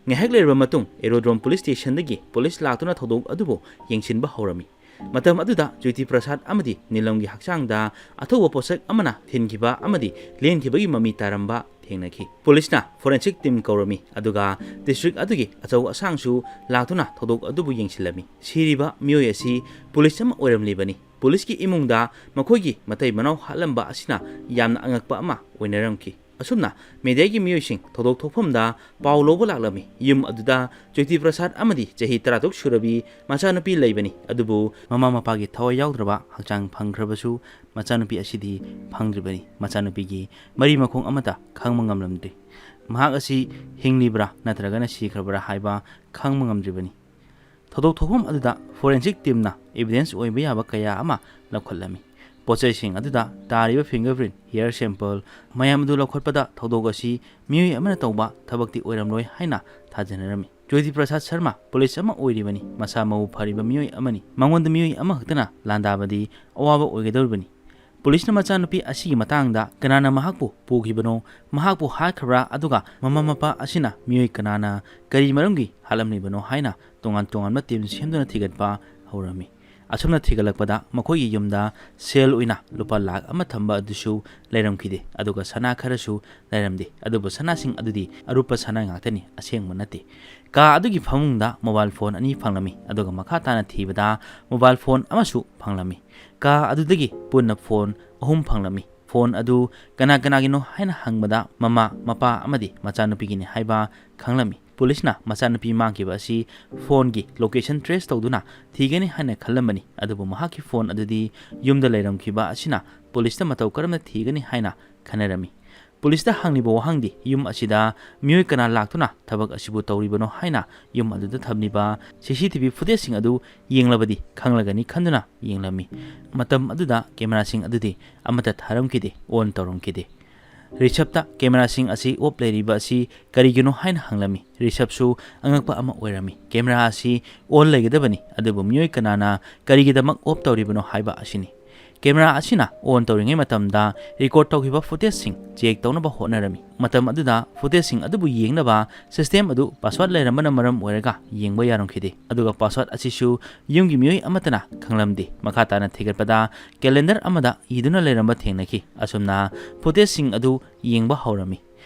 ꯉꯥꯏꯍꯥꯛ ꯂꯩꯔꯕ ꯃꯇꯨꯡ ꯑꯦꯔꯣꯗ꯭ꯔꯣꯝ ꯄꯨꯂꯤꯁ ꯁ꯭ꯇꯦꯁꯟꯗꯒꯤ ꯄꯨꯂꯤꯁ ꯂꯥꯛꯇꯨꯅ ꯊꯧꯗꯣꯛ ꯑꯗꯨꯕꯨ ꯌꯦꯡꯁꯤꯟꯕ ꯍꯧꯔꯝꯃꯤ꯫ ꯃꯇꯝ ꯑꯗꯨꯗ ꯖꯣꯏꯇꯤ ꯄ꯭ꯔꯁꯥꯗ ꯑꯃꯗꯤ ꯅꯤꯂꯝꯒꯤ ꯍꯛꯆꯥꯡꯗ ꯑꯊꯧꯕ ꯄꯣꯠꯁꯛ ꯑꯃꯅ ꯊꯤꯟꯈꯤꯕ ꯑꯃꯗꯤ ꯂꯦꯟꯈꯤꯕꯒꯤ ꯃꯃꯤ ꯇꯥꯔꯝꯕ ꯊꯦꯡꯅꯈꯤ꯫ ꯄꯨꯂꯤꯁꯅ ꯐꯣꯔꯦꯟꯁꯤꯛ ꯇꯤꯝ ꯀꯧꯔꯝꯃꯤ, ꯑꯗꯨꯒ ꯗꯤꯁꯇ꯭ꯔꯤꯛ ꯑꯗꯨꯒꯤ ꯑꯆꯧ ꯑꯁꯥꯡꯁꯨ ꯂꯥꯛꯇꯨꯅ ꯊꯧꯗꯣꯛ ꯑꯗꯨꯕꯨ ꯌꯦꯡꯁꯤꯜꯂꯝꯃꯤ꯫ ꯁꯤꯔꯤꯕ ꯃꯤꯑꯣꯏ ꯑꯁꯤ ꯄꯨꯂꯤꯁ ꯑꯃ ꯑꯣꯏꯔꯝꯂꯤꯕꯅꯤ꯫ ꯄꯨꯂꯤꯁꯀꯤ ꯏꯃꯨꯡꯗ ꯃꯈꯣꯏꯒꯤ ꯃꯇꯩ ꯃꯅꯥꯎ ꯍꯥꯠꯂꯝꯕ ꯑꯁꯤꯅ ꯌꯥꯝꯅ ꯑꯉꯛꯄ ꯑꯃ ꯑꯣꯏꯅꯔꯝꯈꯤ꯫ ꯑꯁꯨꯝꯅ ꯃꯦꯗꯤꯌꯥꯒꯤ ꯃꯤꯑꯣꯏꯁꯤꯡ ꯊꯧꯗꯣꯛ ꯊꯣꯛꯐꯝꯗ ꯄꯥꯎ ꯂꯧꯕ ꯂꯥꯛꯂꯝꯃꯤ꯫ ꯌꯨꯝ ꯑꯗꯨꯗ ꯖꯣꯏꯇꯤ ꯄ꯭ꯔꯁꯥꯗ ꯑꯃꯗꯤ ꯆꯍꯤ ꯇꯔꯥꯇꯔꯨꯛ ꯁꯨꯔꯕꯤ ꯃꯆꯥꯅꯨꯄꯤ ꯂꯩꯕꯅꯤ, ꯑꯗꯨꯕꯨ ꯃꯃꯥ ꯃꯄꯥꯒꯤ ꯊꯋꯥꯏ ꯌꯥꯎꯗ꯭ꯔꯕ ꯍꯛꯆꯥꯡ ꯐꯪꯈ꯭ꯔꯕꯁꯨ ꯃꯆꯥꯅꯨꯄꯤ ꯑꯁꯤꯗꯤ ꯐꯪꯗ꯭ꯔꯤꯕꯅꯤ꯫ ꯃꯆꯥꯅꯨꯄꯤꯒꯤ ꯃꯔꯤ ꯃꯈꯣꯡ ꯑꯃꯠꯇ ꯈꯪꯕ ꯉꯝꯂꯝꯗ꯭ꯔꯤ꯫ ꯃꯍꯥꯛ ꯑꯁꯤ ꯍꯤꯡꯂꯤꯕ꯭ꯔꯥ ꯅꯠꯇ꯭ꯔꯒꯅ ꯁꯤꯈ꯭ꯔꯕ꯭ꯔꯥ ꯍꯥꯏꯕ ꯈꯪꯕ ꯉꯝꯗ꯭ꯔꯤꯕꯅꯤ꯫ ꯊꯧꯗꯣꯛ ꯊꯣꯛꯐꯝ ꯑꯗꯨꯗ ꯐꯣꯔꯦꯟꯁꯤꯛ ꯇꯤꯝꯅ ꯏꯕꯤꯗꯦꯟꯁ ꯑꯣꯏꯕ ꯌꯥꯕ ꯀꯌꯥ ꯑꯃ ꯂꯧꯈꯠꯂꯝꯃꯤ꯫ ꯄꯣꯠꯆꯩꯁꯤꯡ ꯑꯗꯨꯗ ꯇꯥꯔꯤꯕ ꯐꯤꯡꯒꯔꯄ꯭ꯔꯤꯟ, ꯍꯤꯌꯔ ꯁꯦꯝꯄꯜ ꯃꯌꯥꯝ ꯑꯗꯨ ꯂꯧꯈꯠꯄꯗ ꯊꯧꯗꯣꯛ ꯑꯁꯤ ꯃꯤꯑꯣꯏ ꯑꯃꯅ ꯇꯧꯕ ꯊꯕꯛꯇꯤ ꯑꯣꯏꯔꯝꯂꯣꯏ ꯍꯥꯏꯅ ꯊꯥꯖꯅꯔꯝꯃꯤ꯫ ꯖꯣꯏꯇꯤ ꯄ꯭ꯔꯁꯥꯗ ꯁꯔꯃ ꯄꯨꯂꯤꯁ ꯑꯃ ꯑꯣꯏꯔꯤꯕꯅꯤ, ꯃꯁꯥ ꯃꯎ ꯐꯔꯤꯕ ꯃꯤꯑꯣꯏ ꯑꯃꯅꯤ꯫ ꯃꯉꯣꯟꯗ ꯃꯤꯑꯣꯏ ꯑꯃꯈꯛꯇꯅ ꯂꯥꯟꯗꯥꯕꯗꯤ ꯑꯋꯥꯕ ꯑꯣꯏꯒꯗꯧꯔꯤꯕꯅꯤ꯫ ꯄꯨꯂꯤꯁꯅ ꯃꯆꯥꯅꯨꯄꯤ ꯑꯁꯤꯒꯤ ꯃꯇꯥꯡꯗ ꯀꯅꯥꯅ ꯃꯍꯥꯛꯄꯨ ꯄꯨꯈꯤꯕꯅꯣ, ꯃꯍꯥꯛꯄꯨ ꯍꯥꯠꯈ꯭ꯔꯕ꯭ꯔꯥ, ꯑꯗꯨꯒ ꯃꯃꯥ ꯃꯄꯥ ꯑꯁꯤꯅ ꯃꯤꯑꯣꯏ ꯀꯅꯥꯅ ꯀꯔꯤ ꯃꯔꯝꯒꯤ ꯍꯥꯠꯂꯝꯂꯤꯕꯅꯣ ꯍꯥꯏꯅ ꯇꯣꯉꯥꯟ ꯇꯣꯉꯥꯟꯕ ꯇꯤꯝ ꯁꯦꯝꯗꯨꯅ ꯊꯤꯒꯠꯄ ꯍꯧꯔꯝꯃꯤ꯫ ꯑꯁꯨꯝꯅ ꯊꯤꯒꯠꯂꯛꯄꯗ ꯃꯈꯣꯏꯒꯤ ꯌꯨꯝꯗ ꯁꯦꯜ ꯑꯣꯏꯅ ꯂꯨꯄꯥ ꯂꯥꯈ ꯑꯃ ꯊꯝꯕ ꯑꯗꯨꯁꯨ ꯂꯩꯔꯝꯈꯤꯗꯦ, ꯑꯗꯨꯒ ꯁꯅꯥ ꯈꯔꯁꯨ ꯂꯩꯔꯝꯗꯦ꯫ ꯑꯗꯨꯕꯨ ꯁꯅꯥꯁꯤꯡ ꯑꯗꯨꯗꯤ ꯑꯔꯨꯞꯄ ꯁꯅꯥ ꯉꯥꯛꯇꯅꯤ, ꯑꯁꯦꯡꯕ ꯅꯠꯇꯦ꯫ ꯀꯥ ꯑꯗꯨꯒꯤ ꯐꯃꯨꯡꯗ ꯃꯣꯕꯥꯏꯜ ꯐꯣꯟ ꯑꯅꯤ ꯐꯪꯂꯝꯃꯤ, ꯑꯗꯨꯒ ꯃꯈꯥ ꯇꯥꯅ ꯊꯤꯕꯗ ꯃꯣꯕꯥꯏꯜ ꯐꯣꯟ ꯑꯃꯁꯨ ꯐꯪꯂꯝꯃꯤ꯫ ꯀꯥ ꯑꯗꯨꯗꯒꯤ ꯄꯨꯟꯅ ꯐꯣꯟ ꯑꯍꯨꯝ ꯐꯪꯂꯝꯃꯤ꯫ ꯐꯣꯟ ꯑꯗꯨ ꯀꯅꯥ ꯀꯅꯥꯒꯤꯅꯣ ꯍꯥꯏꯅ ꯍꯪꯕꯗ ꯃꯃꯥ, ꯃꯄꯥ ꯑꯃꯗꯤ ꯃꯆꯥꯅꯨꯄꯤꯒꯤꯅꯤ ꯍꯥꯏꯕ ꯈꯪꯂꯝꯃꯤ꯫ ꯄꯨꯂꯤꯁꯅ ꯃꯆꯥꯅꯨꯄꯤ ꯃꯥꯡꯈꯤꯕ ꯑꯁꯤ ꯐꯣꯟꯒꯤ ꯂꯣꯀꯦꯁꯟ ꯇ꯭ꯔꯦꯁ ꯇꯧꯗꯨꯅ ꯊꯤꯒꯅꯤ ꯍꯥꯏꯅ ꯈꯜꯂꯝꯕꯅꯤ, ꯑꯗꯨꯕꯨ ꯃꯍꯥꯛꯀꯤ ꯐꯣꯟ ꯑꯗꯨꯗꯤ ꯌꯨꯝꯗ ꯂꯩꯔꯝꯈꯤꯕ ꯑꯁꯤꯅ ꯄꯨꯂꯤꯁꯇ ꯃꯇꯧ ꯀꯔꯝꯅ ꯊꯤꯒꯅꯤ ꯍꯥꯏꯅ ꯈꯟꯅꯔꯝꯃꯤ꯫ ꯄꯨꯂꯤꯁꯇ ꯍꯪꯂꯤꯕ ꯋꯥꯍꯪꯗꯤ ꯌꯨꯝ ꯑꯁꯤꯗ ꯃꯤꯑꯣꯏ ꯀꯅꯥ ꯂꯥꯛꯇꯨꯅ ꯊꯕꯛ ꯑꯁꯤꯕꯨ ꯇꯧꯔꯤꯕꯅꯣ ꯍꯥꯏꯅ ꯌꯨꯝ ꯑꯗꯨꯗ ꯊꯝꯂꯤꯕ ꯁꯤ ꯁꯤ ꯇꯤ ꯚꯤ ꯐꯨꯇꯦꯖꯁꯤꯡ ꯑꯗꯨ ꯌꯦꯡꯂꯕꯗꯤ ꯈꯪꯂꯒꯅꯤ ꯈꯟꯗꯨꯅ ꯌꯦꯡꯂꯝꯃꯤ꯫ ꯃꯇꯝ ꯑꯗꯨꯗ ꯀꯦꯃꯦꯔꯥꯁꯤꯡ ꯑꯗꯨꯗꯤ ꯑꯃꯠꯇ ꯊꯥꯔꯝꯈꯤꯗꯦ, ꯑꯣꯟ ꯇꯧꯔꯝꯈꯤꯗꯦ꯫ ꯔꯤꯁꯞꯇ ꯀꯦꯃꯦꯔꯥꯁꯤꯡ ꯑꯁꯤ ꯑꯣꯞ ꯂꯩꯔꯤꯕ ꯑꯁꯤ ꯀꯔꯤꯒꯤꯅꯣ ꯍꯥꯏꯅ ꯍꯪꯂꯝꯃꯤ꯫ ꯔꯤꯁꯞꯁꯨ ꯑꯉꯛꯄ ꯑꯃ ꯑꯣꯏꯔꯝꯃꯤ꯫ ꯀꯦꯃꯦꯔꯥ ꯑꯁꯤ ꯑꯣꯟ ꯂꯩꯒꯗꯕꯅꯤ, ꯑꯗꯨꯕꯨ ꯃꯤꯑꯣꯏ ꯀꯅꯥꯅ ꯀꯔꯤꯒꯤꯗꯃꯛ ꯑꯣꯞ ꯇꯧꯔꯤꯕꯅꯣ ꯍꯥꯏꯕ ꯑꯁꯤꯅꯤ꯫ ꯀꯦꯃꯦꯔꯥ ꯑꯁꯤꯅ ꯑꯣꯟ ꯇꯧꯔꯤꯉꯩ ꯃꯇꯝꯗ ꯔꯦꯀꯣꯔꯗ ꯇꯧꯈꯤꯕ ꯐꯨꯇꯦꯖꯁꯤꯡ ꯆꯦꯛ ꯇꯧꯅꯕ ꯍꯣꯠꯅꯔꯝꯃꯤ꯫ ꯃꯇꯝ ꯑꯗꯨꯗ ꯐꯨꯇꯦꯖꯁꯤꯡ ꯑꯗꯨꯕꯨ ꯌꯦꯡꯅꯕ ꯁꯤꯁꯇꯦꯝ ꯑꯗꯨ ꯄꯥꯁꯋꯥꯔꯗ ꯂꯩꯔꯝꯕꯅ ꯃꯔꯝ ꯑꯣꯏꯔꯒ ꯌꯦꯡꯕ ꯌꯥꯔꯝꯈꯤꯗꯦ, ꯑꯗꯨꯒ ꯄꯥꯁꯋꯥꯔꯗ ꯑꯁꯤꯁꯨ ꯌꯨꯝꯒꯤ ꯃꯤꯑꯣꯏ ꯑꯃꯠꯇꯅ ꯈꯪꯂꯝꯗꯦ꯫ ꯃꯈꯥ ꯇꯥꯅ ꯊꯤꯒꯠꯄꯗ ꯀꯦꯂꯦꯟꯗꯔ ꯑꯃꯗ ꯏꯗꯨꯅ ꯂꯩꯔꯝꯕ ꯊꯦꯡꯅꯈꯤ꯫ ꯑꯁꯨꯝꯅ ꯐꯨꯇꯦꯖꯁꯤꯡ ꯑꯗꯨ ꯌꯦꯡꯕ ꯍꯧꯔꯝꯃꯤ꯫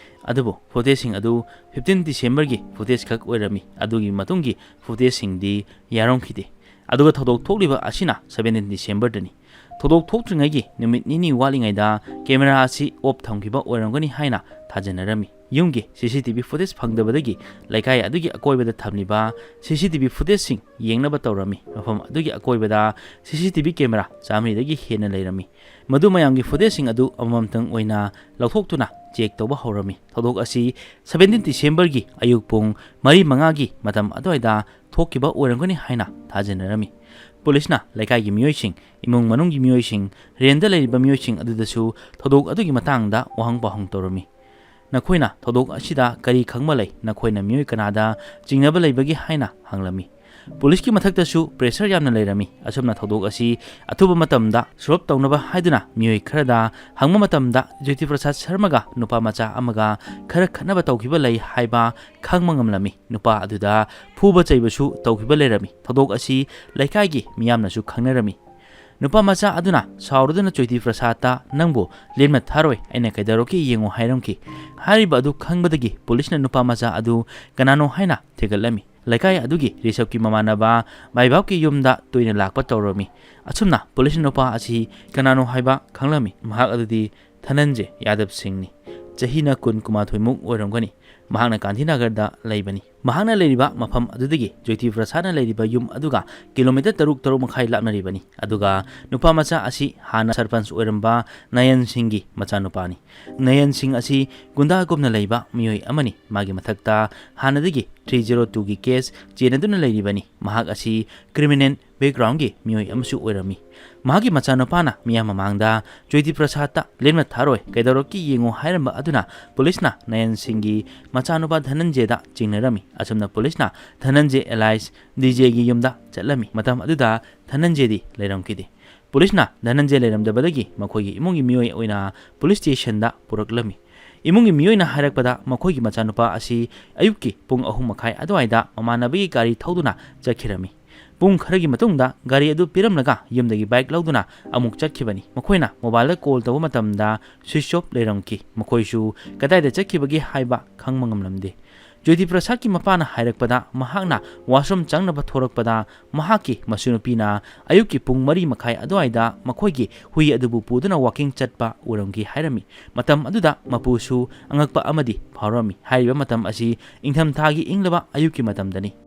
ꯑꯗꯨꯕꯨ ꯐꯨꯇꯦꯖꯁꯤꯡ ꯑꯗꯨ ꯐꯤꯐꯇꯤꯟ ꯗꯤꯁꯦꯝꯕꯔꯒꯤ ꯐꯨꯇꯦꯖ ꯈꯛ ꯑꯣꯏꯔꯝꯃꯤ꯫ ꯑꯗꯨꯒꯤ ꯃꯇꯨꯡꯒꯤ ꯐꯨꯇꯦꯖꯁꯤꯡꯗꯤ ꯌꯥꯔꯝꯈꯤꯗꯦ꯫ ꯑꯗꯨꯒ ꯊꯧꯗꯣꯛ ꯊꯣꯛꯂꯤꯕ ꯑꯁꯤꯅ ꯁꯕꯦꯟꯇꯤꯟ ꯗꯤꯁꯦꯝꯕꯔꯗꯅꯤ꯫ ꯊꯧꯗꯣꯛ ꯊꯣꯛꯇ꯭ꯔꯤꯉꯩꯒꯤ ꯅꯨꯃꯤꯠ ꯅꯤꯅꯤ ꯋꯥꯠꯂꯤꯉꯩꯗ ꯀꯦꯃꯦꯔꯥ ꯑꯁꯤ ꯑꯣꯞ ꯊꯝꯈꯤꯕ ꯑꯣꯏꯔꯝꯒꯅꯤ ꯍꯥꯏꯅ ꯊꯥꯖꯅꯔꯝꯃꯤ꯫ ꯌꯨꯝꯒꯤ ꯁꯤ ꯁꯤ ꯇꯤ ꯚꯤ ꯐꯨꯇꯦꯖ ꯐꯪꯗꯕꯗꯒꯤ ꯂꯩꯀꯥꯏ ꯑꯗꯨꯒꯤ ꯑꯀꯣꯏꯕꯗ ꯊꯝꯂꯤꯕ ꯁꯤ ꯁꯤ ꯇꯤ ꯚꯤ ꯐꯨꯇꯦꯖꯁꯤꯡ ꯌꯦꯡꯅꯕ ꯇꯧꯔꯝꯃꯤ꯫ ꯃꯐꯝ ꯑꯗꯨꯒꯤ ꯑꯀꯣꯏꯕꯗ ꯁꯤ ꯁꯤ ꯇꯤ ꯚꯤ ꯀꯦꯃꯦꯔꯥ ꯆꯥꯃꯔꯤꯗꯒꯤ ꯍꯦꯟꯅ ꯂꯩꯔꯝꯃꯤ꯫ ꯃꯗꯨ ꯃꯌꯥꯝꯒꯤ ꯐꯨꯇꯦꯖꯁꯤꯡ ꯑꯗꯨ ꯑꯃꯃꯝꯇꯪ ꯑꯣꯏꯅ ꯂꯧꯊꯣꯛꯇꯨꯅ ꯆꯦꯛ ꯇꯧꯕ ꯍꯧꯔꯝꯃꯤ꯫ ꯊꯧꯗꯣꯛ ꯑꯁꯤ ꯁꯕꯦꯟꯇꯤꯟ ꯗꯤꯁꯦꯝꯕꯔꯒꯤ ꯑꯌꯨꯛ ꯄꯨꯡ ꯃꯔꯤ ꯃꯉꯥꯒꯤ ꯃꯇꯝ ꯑꯗꯨꯋꯥꯏꯗ ꯊꯣꯛꯈꯤꯕ ꯑꯣꯏꯔꯝꯒꯅꯤ ꯍꯥꯏꯅ ꯊꯥꯖꯅꯔꯝꯃꯤ꯫ ꯄꯨꯂꯤꯁꯅ ꯂꯩꯀꯥꯏꯒꯤ ꯃꯤꯑꯣꯏꯁꯤꯡ, ꯏꯃꯨꯡ ꯃꯅꯨꯡꯒꯤ ꯃꯤꯑꯣꯏꯁꯤꯡ, ꯔꯦꯟꯗ ꯂꯩꯔꯤꯕ ꯃꯤꯑꯣꯏꯁꯤꯡ ꯑꯗꯨꯗꯁꯨ ꯊꯧꯗꯣꯛ ꯑꯗꯨꯒꯤ ꯃꯇꯥꯡꯗ ꯋꯥꯍꯪ ꯄꯥꯎꯍꯪ ꯇꯧꯔꯝꯃꯤ꯫ ꯅꯈꯣꯏꯅ ꯊꯧꯗꯣꯛ ꯑꯁꯤꯗ ꯀꯔꯤ ꯈꯪꯕ ꯂꯩ? ꯅꯈꯣꯏꯅ ꯃꯤꯑꯣꯏ ꯀꯅꯥꯗ ꯆꯤꯡꯅꯕ ꯂꯩꯕꯒꯦ ꯍꯥꯏꯅ ꯍꯪꯂꯝꯃꯤ꯫ ꯄꯨꯂꯤꯁꯀꯤ ꯃꯊꯛꯇꯁꯨ pressure ꯌꯥꯝꯅ ꯂꯩꯔꯝꯃꯤ꯫ ꯑꯁꯨꯝꯅ ꯊꯧꯗꯣꯛ ꯑꯁꯤ ꯑꯊꯨꯕ ꯃꯇꯝꯗ solve ꯇꯧꯅꯕ ꯍꯥꯏꯗꯨꯅ ꯃꯤꯑꯣꯏ ꯈꯔꯗ ꯍꯪꯕ ꯃꯇꯝꯗ, ꯖ꯭ꯌꯣꯇꯤ ꯄ꯭ꯔꯁꯥꯗ ꯁꯔꯃꯒ ꯅꯨꯄꯥ ꯃꯆꯥ ꯑꯃꯒ ꯈꯔ ꯈꯠꯅꯕ ꯇꯧꯈꯤꯕ ꯂꯩ ꯍꯥꯏꯕ ꯈꯪꯕ ꯉꯝꯂꯝꯃꯤ꯫ ꯅꯨꯄꯥ ꯑꯗꯨꯗ ꯐꯨꯕ ꯆꯩꯕꯁꯨ ꯇꯧꯈꯤꯕ ꯂꯩꯔꯝꯃꯤ꯫ ꯊꯧꯗꯣꯛ ꯑꯁꯤ ꯂꯩꯀꯥꯏꯒꯤ ꯃꯤꯌꯥꯝꯅꯁꯨ ꯈꯪꯅꯔꯝꯃꯤ꯫ ꯅꯨꯄꯥ ꯃꯆꯥ ꯑꯗꯨꯅ ꯁꯥꯎꯔꯗꯨꯅ ꯖ꯭ꯌꯣꯇꯤ ꯄ꯭ꯔꯁꯥꯗꯇ, "ꯅꯪꯕꯨ ꯂꯦꯝꯅ ꯊꯥꯔꯣꯏ, ꯑꯩꯅ ꯀꯩꯗꯧꯔꯛꯀꯦ ꯌꯦꯡꯉꯨ" ꯍꯥꯏꯔꯝꯈꯤ꯫ ꯍꯥꯏꯔꯤꯕ ꯑꯗꯨ ꯈꯪꯕꯗꯒꯤ ꯄꯨꯂꯤꯁꯅ ꯅꯨꯄꯥ ꯃꯆꯥ ꯑꯗꯨ ꯀꯅꯥꯅꯣ ꯍꯥꯏꯅ ꯊꯤꯒꯠꯂꯝꯃꯤ꯫ ꯂꯩꯀꯥꯏ ꯑꯗꯨꯒꯤ ꯔꯤꯁꯕꯀꯤ ꯃꯃꯥꯟꯅꯕ ꯃꯥꯏꯕꯥꯞꯀꯤ ꯌꯨꯝꯗ ꯇꯣꯏꯅ ꯂꯥꯛꯄ ꯇꯧꯔꯝꯃꯤ꯫ ꯑꯁꯨꯝꯅ ꯄꯨꯂꯤꯁꯅ ꯅꯨꯄꯥ ꯑꯁꯤ ꯀꯅꯥꯅꯣ ꯍꯥꯏꯕ ꯈꯪꯂꯝꯃꯤ꯫ ꯃꯍꯥꯛ ꯑꯗꯨꯗꯤ ꯙꯅꯟꯖꯦ ꯌꯥꯗꯕ ꯁꯤꯡꯅꯤ꯫ ꯆꯍꯤꯅ ꯀꯨꯟ ꯀꯨꯟꯃꯥꯊꯣꯏꯃꯨꯛ ꯑꯣꯏꯔꯝꯒꯅꯤ꯫ ꯃꯍꯥꯛꯅ ꯒꯥꯟꯙꯤꯅꯒꯔꯗ ꯂꯩꯕꯅꯤ꯫ ꯃꯍꯥꯛꯅ ꯂꯩꯔꯤꯕ ꯃꯐꯝ ꯑꯗꯨꯗꯒꯤ ꯖ꯭ꯌꯣꯇꯤ ꯄ꯭ꯔꯁꯥꯗꯅ ꯂꯩꯔꯤꯕ ꯌꯨꯝ ꯑꯗꯨꯒ ꯀꯤꯂꯣꯃꯤꯇꯔ ꯇꯔꯨꯛ, ꯇꯔꯨꯛ ꯃꯈꯥꯏ ꯂꯥꯞꯅꯔꯤꯕꯅꯤ꯫ ꯑꯗꯨꯒ ꯅꯨꯄꯥ ꯃꯆꯥ ꯑꯁꯤ ꯍꯥꯟꯅ ꯁꯔꯄꯟꯆ ꯑꯣꯏꯔꯝꯕ ꯅꯌꯟ ꯁꯤꯡꯒꯤ ꯃꯆꯥꯅꯨꯄꯥꯅꯤ꯫ ꯅꯌꯟ ꯁꯤꯡ ꯑꯁꯤ ꯒꯨꯟꯗꯥꯒꯨꯝꯅ ꯂꯩꯕ ꯃꯤꯑꯣꯏ ꯑꯃꯅꯤ꯫ ꯃꯥꯒꯤ ꯃꯊꯛꯇ ꯍꯥꯟꯅꯗꯒꯤ three zero two ꯒꯤ case ꯆꯦꯟꯅꯗꯨꯅ ꯂꯩꯔꯤꯕꯅꯤ꯫ ꯃꯍꯥꯛ ꯑꯁꯤ criminal background ꯒꯤ ꯃꯤꯑꯣꯏ ꯑꯃꯁꯨ ꯑꯣꯏꯔꯝꯃꯤ꯫ ꯃꯍꯥꯛꯀꯤ ꯃꯆꯥꯅꯨꯄꯥꯅ ꯃꯤꯌꯥꯝ ꯃꯃꯥꯡꯗ ꯖ꯭ꯌꯣꯇꯤ ꯄ꯭ꯔꯁꯥꯗꯇ "ꯂꯦꯝꯅ ꯊꯥꯔꯣꯏ, ꯀꯩꯗꯧꯔꯛꯀꯦ ꯌꯦꯡꯉꯨ" ꯍꯥꯏꯔꯝꯕ ꯑꯗꯨꯅ ꯄꯨꯂꯤꯁꯅ ꯅꯌꯟ ꯁꯤꯡꯒꯤ ꯃꯆꯥꯅꯨꯄꯥ ꯙꯅꯟꯖꯦꯗ ꯆꯤꯡꯅꯔꯝꯃꯤ꯫ ꯑꯁꯨꯝꯅ ꯄꯨꯂꯤꯁꯅ ꯙꯅꯟꯖꯦ alias ꯗꯤꯖꯦꯒꯤ ꯌꯨꯝꯗ ꯆꯠꯂꯝꯃꯤ꯫ ꯃꯇꯝ ꯑꯗꯨꯗ ꯙꯅꯟꯖꯦꯗꯤ ꯂꯩꯔꯝꯈꯤꯗꯦ꯫ ꯄꯨꯂꯤꯁꯅ ꯙꯅꯟꯖꯦ ꯂꯩꯔꯝꯗꯕꯗꯒꯤ ꯃꯈꯣꯏꯒꯤ ꯏꯃꯨꯡꯒꯤ ꯃꯤꯑꯣꯏ ꯑꯣꯏꯅ ꯄꯨꯂꯤꯁ ꯁ꯭ꯇꯦꯁꯟꯗ ꯄꯨꯔꯛꯂꯝꯃꯤ꯫ ꯏꯃꯨꯡꯒꯤ ꯃꯤꯑꯣꯏꯅ ꯍꯥꯏꯔꯛꯄꯗ, ꯃꯈꯣꯏꯒꯤ ꯃꯆꯥꯅꯨꯄꯥ ꯑꯁꯤ ꯑꯌꯨꯛꯀꯤ ꯄꯨꯡ ꯑꯍꯨꯝ ꯃꯈꯥꯏ ꯑꯗꯨꯋꯥꯏꯗ ꯃꯃꯥꯟꯅꯕꯒꯤ ꯒꯥꯔꯤ ꯊꯧꯗꯨꯅ ꯆꯠꯈꯤꯔꯝꯃꯤ꯫ ꯄꯨꯡ ꯈꯔꯒꯤ ꯃꯇꯨꯡꯗ ꯒꯥꯔꯤ ꯑꯗꯨ ꯄꯤꯔꯝꯂꯒ ꯌꯨꯝꯗꯒꯤ bike ꯂꯧꯗꯨꯅ ꯑꯃꯨꯛ ꯆꯠꯈꯤꯕꯅꯤ꯫ ꯃꯈꯣꯏꯅ mobile ꯗ call ꯇꯧꯕ ꯃꯇꯝꯗ switch off ꯂꯩꯔꯝꯈꯤ꯫ ꯃꯈꯣꯏꯁꯨ ꯀꯗꯥꯏꯗ ꯆꯠꯈꯤꯕꯒꯦ ꯍꯥꯏꯕ ꯈꯪꯕ ꯉꯝꯂꯝꯗꯦ꯫ ꯖ꯭ꯌꯣꯇꯤ ꯄ꯭ꯔꯁꯥꯗꯀꯤ ꯃꯄꯥꯅ ꯍꯥꯏꯔꯛꯄꯗ, ꯃꯍꯥꯛꯅ washroom ꯆꯪꯅꯕ ꯊꯣꯔꯛꯄꯗ ꯃꯍꯥꯛꯀꯤ ꯃꯁꯨꯅꯨꯄꯤꯅ ꯑꯌꯨꯛꯀꯤ ꯄꯨꯡ ꯃꯔꯤ ꯃꯈꯥꯏ ꯑꯗꯨꯋꯥꯏꯗ ꯃꯈꯣꯏꯒꯤ ꯍꯨꯏ ꯑꯗꯨꯕꯨ ꯄꯨꯗꯨꯅ walking ꯆꯠꯄ ꯎꯔꯝꯈꯤ ꯍꯥꯏꯔꯝꯃꯤ꯫ ꯃꯇꯝ ꯑꯗꯨꯗ ꯃꯄꯨꯁꯨ ꯑꯉꯛꯄ ꯑꯃꯗꯤ ꯐꯥꯎꯔꯝꯃꯤ꯫ ꯍꯥꯏꯔꯤꯕ ꯃꯇꯝ ꯑꯁꯤ ꯏꯪꯊꯝꯊꯥꯒꯤ ꯏꯪꯂꯕ ꯑꯌꯨꯛꯀꯤ ꯃꯇꯝꯗꯅꯤ꯫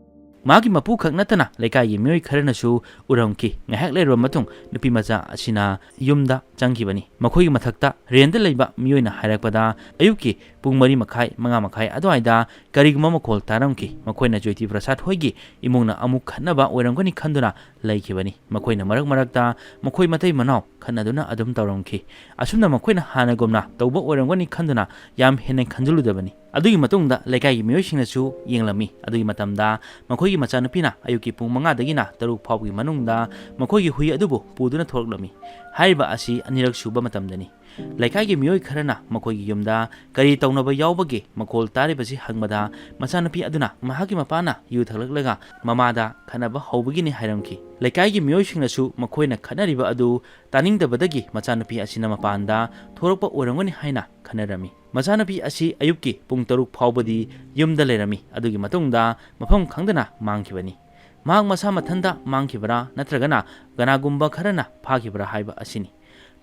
ꯃꯥꯒꯤ ꯃꯄꯨ ꯈꯛ ꯅꯠꯇꯅ ꯂꯩꯀꯥꯏꯒꯤ ꯃꯤꯑꯣꯏ ꯈꯔꯅꯁꯨ ꯎꯔꯝꯈꯤ꯫ ꯉꯥꯏꯍꯥꯛ ꯂꯩꯔꯕ ꯃꯇꯨꯡ ꯅꯨꯄꯤ ꯃꯆꯥ ꯑꯁꯤꯅ ꯌꯨꯝꯗ ꯆꯪꯈꯤꯕꯅꯤ꯫ ꯃꯈꯣꯏꯒꯤ ꯃꯊꯛꯇ rent ꯗ ꯂꯩꯕ ꯃꯤꯑꯣꯏꯅ ꯍꯥꯏꯔꯛꯄꯗ, ꯑꯌꯨꯛꯀꯤ ꯄꯨꯡ ꯃꯔꯤ ꯃꯈꯥꯏ, ꯃꯉꯥ ꯃꯈꯥꯏ ꯑꯗꯨꯋꯥꯏꯗ ꯀꯔꯤꯒꯨꯝꯕ ꯃꯈꯣꯜ ꯇꯥꯔꯝꯈꯤ꯫ ꯃꯈꯣꯏꯅ ꯖ꯭ꯌꯣꯇꯤ ꯄ꯭ꯔꯁꯥꯗ ꯍꯣꯏꯒꯤ ꯏꯃꯨꯡꯅ ꯑꯃꯨꯛ ꯈꯠꯅꯕ ꯑꯣꯏꯔꯝꯒꯅꯤ ꯈꯟꯗꯨꯅ ꯂꯩꯈꯤꯕꯅꯤ꯫ ꯃꯈꯣꯏꯅ ꯃꯔꯛ ꯃꯔꯛꯇ ꯃꯈꯣꯏ ꯃꯇꯩ ꯃꯅꯥꯎ ꯈꯠꯅꯗꯨꯅ ꯑꯗꯨꯝ ꯇꯧꯔꯝꯈꯤ꯫ ꯑꯁꯨꯝꯅ ꯃꯈꯣꯏꯅ ꯍꯥꯟꯅꯒꯨꯝꯅ ꯇꯧꯕ ꯑꯣꯏꯔꯝꯒꯅꯤ ꯈꯟꯗꯨꯅ ꯌꯥꯝ ꯍꯦꯟꯅ ꯈꯟꯖꯤꯜꯂꯨꯗꯕꯅꯤ꯫ ꯑꯗꯨꯒꯤ ꯃꯇꯨꯡꯗ ꯂꯩꯀꯥꯏꯒꯤ ꯃꯤꯑꯣꯏꯁꯤꯡꯅꯁꯨ ꯌꯦꯡꯂꯝꯃꯤ꯫ ꯑꯗꯨꯒꯤ ꯃꯇꯝꯗ ꯃꯈꯣꯏꯒꯤ ꯃꯆꯥꯅꯨꯄꯤꯅ ꯑꯌꯨꯛꯀꯤ ꯄꯨꯡ ꯃꯉꯥꯗꯒꯤꯅ ꯇꯔꯨꯛ ꯐꯥꯎꯕꯒꯤ ꯃꯅꯨꯡꯗ ꯃꯈꯣꯏꯒꯤ ꯍꯨꯏ ꯑꯗꯨꯕꯨ ꯄꯨꯗꯨꯅ ꯊꯣꯛꯂꯛꯂꯝꯃꯤ꯫ ꯍꯥꯏꯔꯤꯕ ꯑꯁꯤ ꯑꯅꯤꯔꯛ ꯁꯨꯕ ꯃꯇꯝꯗꯅꯤ꯫ ꯂꯩꯀꯥꯏꯒꯤ ꯃꯤꯑꯣꯏ ꯈꯔꯅ ꯃꯈꯣꯏꯒꯤ ꯌꯨꯝꯗ ꯀꯔꯤ ꯇꯧꯅꯕ ꯌꯥꯎꯕꯒꯦ ꯃꯈꯣꯜ ꯇꯥꯔꯤꯕꯁꯤ ꯍꯪꯕꯗ, ꯃꯆꯥꯅꯨꯄꯤ ꯑꯗꯨꯅ ꯃꯍꯥꯛꯀꯤ ꯃꯄꯥꯅ ꯌꯨ ꯊꯛꯂꯛꯂꯒ ꯃꯃꯥꯗ ꯈꯠꯅꯕ ꯍꯧꯕꯒꯤꯅꯤ ꯍꯥꯏꯔꯝꯈꯤ꯫ ꯂꯩꯀꯥꯏꯒꯤ ꯃꯤꯑꯣꯏꯁꯤꯡꯅꯁꯨ ꯃꯈꯣꯏꯅ ꯈꯠꯅꯔꯤꯕ ꯑꯗꯨ ꯇꯥꯅꯤꯡꯗꯕꯗꯒꯤ ꯃꯆꯥꯅꯨꯄꯤ ꯑꯁꯤꯅ ꯃꯄꯥꯟꯗ ꯊꯣꯔꯛꯄ ꯑꯣꯏꯔꯝꯒꯅꯤ ꯍꯥꯏꯅ ꯈꯟꯅꯔꯝꯃꯤ꯫ ꯃꯆꯥꯅꯨꯄꯤ ꯑꯁꯤ ꯑꯌꯨꯛꯀꯤ ꯄꯨꯡ ꯇꯔꯨꯛ ꯐꯥꯎꯕꯗꯤ ꯌꯨꯝꯗ ꯂꯩꯔꯝꯃꯤ꯫ ꯑꯗꯨꯒꯤ ꯃꯇꯨꯡꯗ ꯃꯐꯝ ꯈꯪꯗꯅ ꯃꯥꯡꯈꯤꯕꯅꯤ꯫ ꯃꯍꯥꯛ ꯃꯁꯥ ꯃꯊꯟꯇ ꯃꯥꯡꯈꯤꯕ꯭ꯔꯥ ꯅꯠꯇ꯭ꯔꯒꯅ ꯀꯅꯥꯒꯨꯝꯕ ꯈꯔꯅ ꯐꯥꯈꯤꯕ꯭ꯔꯥ ꯍꯥꯏꯕ ꯑꯁꯤꯅꯤ꯫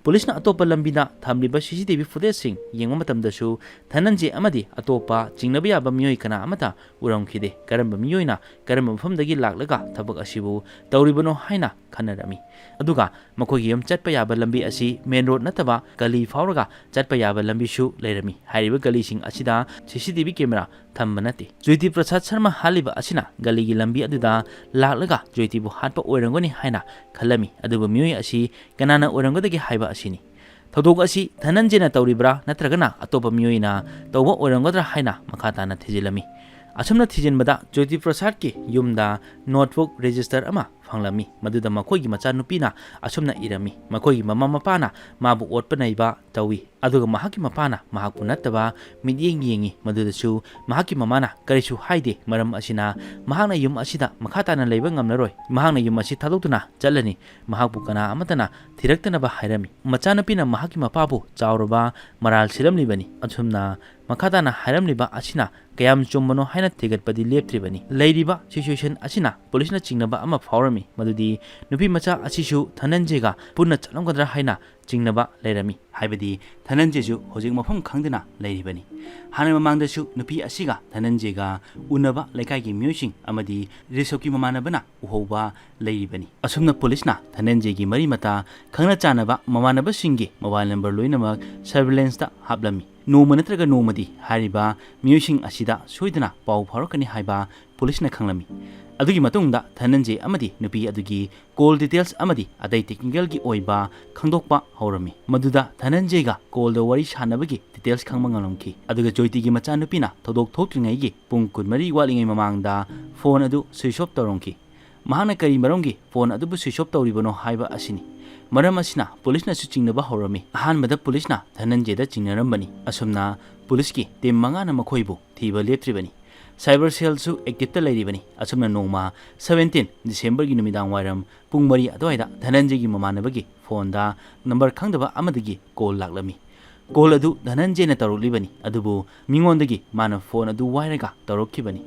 ꯄꯨꯂꯤꯁꯅ ꯑꯇꯣꯞꯄ ꯂꯝꯕꯤꯗ ꯊꯝꯂꯤꯕ ꯁꯤ ꯁꯤ ꯇꯤ ꯚꯤ ꯐꯨꯇꯦꯖꯁꯤꯡ ꯌꯦꯡꯕ ꯃꯇꯝꯗꯁꯨ ꯙꯅꯟꯖꯦ ꯑꯃꯗꯤ ꯑꯇꯣꯞꯄ ꯆꯤꯡꯅꯕ ꯌꯥꯕ ꯃꯤꯑꯣꯏ ꯀꯅꯥ ꯑꯃꯠꯇ ꯎꯔꯝꯈꯤꯗꯦ꯫ ꯀꯔꯝꯕ ꯃꯤꯑꯣꯏꯅ ꯀꯔꯝꯕ ꯃꯐꯝꯗꯒꯤ ꯂꯥꯛꯂꯒ ꯊꯕꯛ ꯑꯁꯤꯕꯨ ꯇꯧꯔꯤꯕꯅꯣ ꯍꯥꯏꯅ ꯈꯟꯅꯔꯝꯃꯤ꯫ ꯑꯗꯨꯒ ꯃꯈꯣꯏꯒꯤ ꯌꯨꯝ ꯆꯠꯄ ꯌꯥꯕ ꯂꯝꯕꯤ ꯑꯁꯤ ꯃꯦꯟ ꯔꯣꯗ ꯅꯠꯇꯕ ꯒꯂꯤ ꯐꯥꯎꯔꯒ ꯆꯠꯄ ꯌꯥꯕ ꯂꯝꯕꯤꯁꯨ ꯂꯩꯔꯝꯃꯤ꯫ ꯍꯥꯏꯔꯤꯕ ꯒꯂꯤꯁꯤꯡ ꯑꯁꯤꯗ ꯁꯤ ꯁꯤ ꯇꯤ ꯚꯤ ꯀꯦꯃꯦꯔꯥ ꯊꯝꯕ ꯅꯠꯇꯦ꯫ ꯖꯣꯏꯇꯤ ꯄ꯭ꯔꯁꯥꯗ ꯁꯔꯃ ꯍꯥꯠꯂꯤꯕ ꯑꯁꯤꯅ ꯒꯂꯤꯒꯤ ꯂꯝꯕꯤ ꯑꯗꯨꯗ ꯂꯥꯛꯂꯒ ꯖꯣꯏꯇꯤꯕꯨ ꯍꯥꯠꯄ ꯑꯣꯏꯔꯝꯒꯅꯤ ꯍꯥꯏꯅ ꯈꯜꯂꯝꯃꯤ꯫ ꯑꯗꯨꯕꯨ ꯃꯤꯑꯣꯏ ꯑꯁꯤ ꯀꯅꯥꯅ ꯑꯣꯏꯔꯝꯒꯗꯒꯦ ꯍꯥꯏꯕ ꯑꯁꯤꯅꯤ꯫ ꯊꯧꯗꯣꯛ ꯑꯁꯤ ꯙꯅꯟꯖꯦꯅ ꯇꯧꯔꯤꯕ꯭ꯔꯥ ꯅꯠꯇ꯭ꯔꯒꯅ ꯑꯇꯣꯞꯄ ꯃꯤꯑꯣꯏꯅ ꯇꯧꯕ ꯑꯣꯏꯔꯝꯒꯗ꯭ꯔꯥ ꯍꯥꯏꯅ ꯃꯈꯥ ꯇꯥꯅ ꯊꯤꯖꯤꯜꯂꯝꯃꯤ꯫ ꯑꯁꯨꯝꯅ ꯊꯤꯖꯤꯟꯕꯗ ꯖꯣꯏꯇꯤ ꯄ꯭ꯔꯁꯥꯗꯀꯤ ꯌꯨꯝꯗ ꯅꯣꯠꯕꯨꯛ ꯔꯦꯖꯤꯁꯇꯔ ꯑꯃ ꯐꯪꯂꯝꯃꯤ꯫ ꯃꯗꯨꯗ ꯃꯈꯣꯏꯒꯤ ꯃꯆꯥꯅꯨꯄꯤꯅ ꯑꯁꯨꯝꯅ ꯏꯔꯝꯃꯤ, "ꯃꯈꯣꯏꯒꯤ ꯃꯃꯥ ꯃꯄꯥꯅ ꯃꯥꯕꯨ ꯑꯣꯠꯄ ꯅꯩꯕ ꯇꯧꯏ, ꯑꯗꯨꯒ ꯃꯍꯥꯛꯀꯤ ꯃꯄꯥꯅ ꯃꯍꯥꯛꯄꯨ ꯅꯠꯇꯕ ꯃꯤꯠꯌꯦꯡ ꯌꯦꯡꯏ꯫ ꯃꯗꯨꯗꯁꯨ ꯃꯍꯥꯛꯀꯤ ꯃꯃꯥꯅ ꯀꯔꯤꯁꯨ ꯍꯥꯏꯗꯦ꯫ ꯃꯔꯝ ꯑꯁꯤꯅ ꯃꯍꯥꯛꯅ ꯌꯨꯝ ꯑꯁꯤꯗ ꯃꯈꯥ ꯇꯥꯅ ꯂꯩꯕ ꯉꯝꯂꯔꯣꯏ꯫ ꯃꯍꯥꯛꯅ ꯌꯨꯝ ꯑꯁꯤ ꯊꯥꯗꯣꯛꯇꯨꯅ ꯆꯠꯂꯅꯤ꯫ ꯃꯍꯥꯛꯄꯨ ꯀꯅꯥ ꯑꯃꯠꯇꯅ ꯊꯤꯔꯛꯇꯅꯕ ꯍꯥꯏꯔꯝꯃꯤ"꯫ ꯃꯆꯥꯅꯨꯄꯤꯅ ꯃꯍꯥꯛꯀꯤ ꯃꯄꯥꯕꯨ ꯆꯥꯎꯔꯕ ꯃꯔꯥꯜ ꯁꯤꯔꯝꯂꯤꯕꯅꯤ꯫ ꯑꯁꯨꯝꯅ ꯃꯈꯥ ꯇꯥꯅ ꯍꯥꯏꯔꯝꯂꯤꯕ ꯑꯁꯤꯅ ꯀꯌꯥꯝ ꯆꯨꯝꯕꯅꯣ ꯍꯥꯏꯅ ꯊꯤꯒꯠꯄꯗꯤ ꯂꯦꯞꯇ꯭ꯔꯤꯕꯅꯤ꯫ ꯂꯩꯔꯤꯕ ꯁꯤꯆꯨꯋꯦꯁꯟ ꯑꯁꯤꯅ ꯄꯨꯂꯤꯁꯅ ꯆꯤꯡꯅꯕ ꯑꯃ ꯐꯥꯎꯔꯝꯃꯤ, ꯃꯗꯨꯗꯤ ꯅꯨꯄꯤ ꯃꯆꯥ ꯑꯁꯤꯁꯨ ꯙꯅꯟꯖꯦꯒ ꯄꯨꯟꯅ ꯆꯠꯂꯝꯒꯗ꯭ꯔꯥ ꯍꯥꯏꯅ ꯆꯤꯡꯅꯕ ꯂꯩꯔꯝꯃꯤ꯫ ꯍꯥꯏꯕꯗꯤ ꯙꯅꯟꯖꯦꯁꯨ ꯍꯧꯖꯤꯛ ꯃꯐꯝ ꯈꯪꯗꯅ ꯂꯩꯔꯤꯕꯅꯤ꯫ ꯍꯥꯟꯅ ꯃꯃꯥꯡꯗꯁꯨ ꯅꯨꯄꯤ ꯑꯁꯤꯒ ꯙꯅꯟꯖꯦꯒ ꯎꯅꯕ ꯂꯩꯀꯥꯏꯒꯤ ꯃꯤꯑꯣꯏꯁꯤꯡ ꯑꯃꯗꯤ ꯔꯤꯁꯕꯀꯤ ꯃꯃꯥꯟꯅꯕꯅ ꯎꯍꯧꯕ ꯂꯩꯔꯤꯕꯅꯤ꯫ ꯑꯁꯨꯝꯅ ꯄꯨꯂꯤꯁꯅ ꯙꯅꯟꯖꯦꯒꯤ ꯃꯔꯤ ꯃꯇꯥ ꯈꯪꯅ ꯆꯥꯟꯅꯕ ꯃꯃꯥꯟꯅꯕꯁꯤꯡꯒꯤ ꯃꯣꯕꯥꯏꯜ ꯅꯝꯕꯔ ꯂꯣꯏꯅꯃꯛ ꯁꯔꯚꯤꯂꯦꯟꯁꯇ ꯍꯥꯞꯂꯝꯃꯤ꯫ ꯅꯣꯡꯃ ꯅꯠꯇ꯭ꯔꯒ ꯅꯣꯡꯃꯗꯤ ꯍꯥꯏꯔꯤꯕ ꯃꯤꯑꯣꯏꯁꯤꯡ ꯑꯁꯤꯗ ꯁꯣꯏꯗꯅ ꯄꯥꯎ ꯐꯥꯎꯔꯛꯀꯅꯤ ꯍꯥꯏꯕ ꯄꯨꯂꯤꯁꯅ ꯈꯪꯂꯝꯃꯤ꯫ ꯑꯗꯨꯒꯤ ꯃꯇꯨꯡꯗ ꯙꯅꯟꯖꯦ ꯑꯃꯗꯤ ꯅꯨꯄꯤ ꯑꯗꯨꯒꯤ ꯀꯣꯜ ꯗꯤꯇꯦꯜꯁ ꯑꯃꯗꯤ ꯑꯇꯩ ꯇꯦꯛꯅꯤꯀꯦꯜꯒꯤ ꯑꯣꯏꯕ ꯈꯪꯗꯣꯛꯄ ꯍꯧꯔꯝꯃꯤ꯫ ꯃꯗꯨꯗ ꯙꯅꯟꯖꯦꯒ ꯀꯣꯜꯗ ꯋꯥꯔꯤ ꯁꯥꯟꯅꯕꯒꯤ ꯗꯤꯇꯦꯜꯁ ꯈꯪꯕ ꯉꯝꯂꯝꯈꯤ꯫ ꯑꯗꯨꯒ ꯖꯣꯏꯇꯤꯒꯤ ꯃꯆꯥꯅꯨꯄꯤꯅ ꯊꯧꯗꯣꯛ ꯊꯣꯛꯇ꯭ꯔꯤꯉꯩꯒꯤ ꯄꯨꯡ ꯀꯨꯟꯃꯔꯤ ꯋꯥꯠꯂꯤꯉꯩ ꯃꯃꯥꯡꯗ ꯐꯣꯟ ꯑꯗꯨ ꯁ꯭ꯋꯤꯆ ꯑꯣꯐ ꯇꯧꯔꯝꯈꯤ꯫ ꯃꯍꯥꯛꯅ ꯀꯔꯤ ꯃꯔꯝꯒꯤ ꯐꯣꯟ ꯑꯗꯨꯕꯨ ꯁ꯭ꯋꯤꯆ ꯑꯣꯐ ꯇꯧꯔꯤꯕꯅꯣ ꯍꯥꯏꯕ ꯑꯁꯤꯅꯤ꯫ ꯃꯔꯝ ꯑꯁꯤꯅ ꯄꯨꯂꯤꯁꯅꯁꯨ ꯆꯤꯡꯅꯕ ꯍꯧꯔꯝꯃꯤ꯫ ꯑꯍꯥꯟꯕꯗ ꯄꯨꯂꯤꯁꯅ ꯙꯅꯟꯖꯦꯗ ꯆꯤꯡꯅꯔꯝꯕꯅꯤ꯫ ꯑꯁꯨꯝꯅ ꯄꯨꯂꯤꯁꯀꯤ ꯇꯤꯝ ꯃꯉꯥꯅ ꯃꯈꯣꯏꯕꯨ ꯊꯤꯕ ꯂꯦꯞꯇ꯭ꯔꯤꯕꯅꯤ꯫ ꯁꯥꯏꯕꯔ ꯁꯦꯜꯁꯨ ꯑꯦꯛꯇꯤꯞꯇ ꯂꯩꯔꯤꯕꯅꯤ꯫ ꯑꯁꯨꯝꯅ ꯅꯣꯡꯃ ꯁꯕꯦꯟꯇꯤꯟ ꯗꯤꯁꯦꯝꯕꯔꯒꯤ ꯅꯨꯃꯤꯗꯥꯡ ꯋꯥꯏꯔꯝ ꯄꯨꯡ ꯃꯔꯤ ꯑꯗꯨꯋꯥꯏꯗ ꯙꯅꯟꯖꯦꯒꯤ ꯃꯃꯥꯟꯅꯕꯒꯤ ꯐꯣꯟꯗ ꯅꯝꯕꯔ ꯈꯪꯗꯕ ꯑꯃꯗꯒꯤ ꯀꯣꯜ ꯂꯥꯛꯂꯝꯃꯤ꯫ ꯀꯣꯜ ꯑꯗꯨ ꯙꯅꯟꯖꯦꯅ ꯇꯧꯔꯛꯂꯤꯕꯅꯤ, ꯑꯗꯨꯕꯨ ꯃꯤꯉꯣꯟꯗꯒꯤ ꯃꯥꯅ ꯐꯣꯟ ꯑꯗꯨ ꯋꯥꯏꯔꯒ ꯇꯧꯔꯛꯈꯤꯕꯅꯤ꯫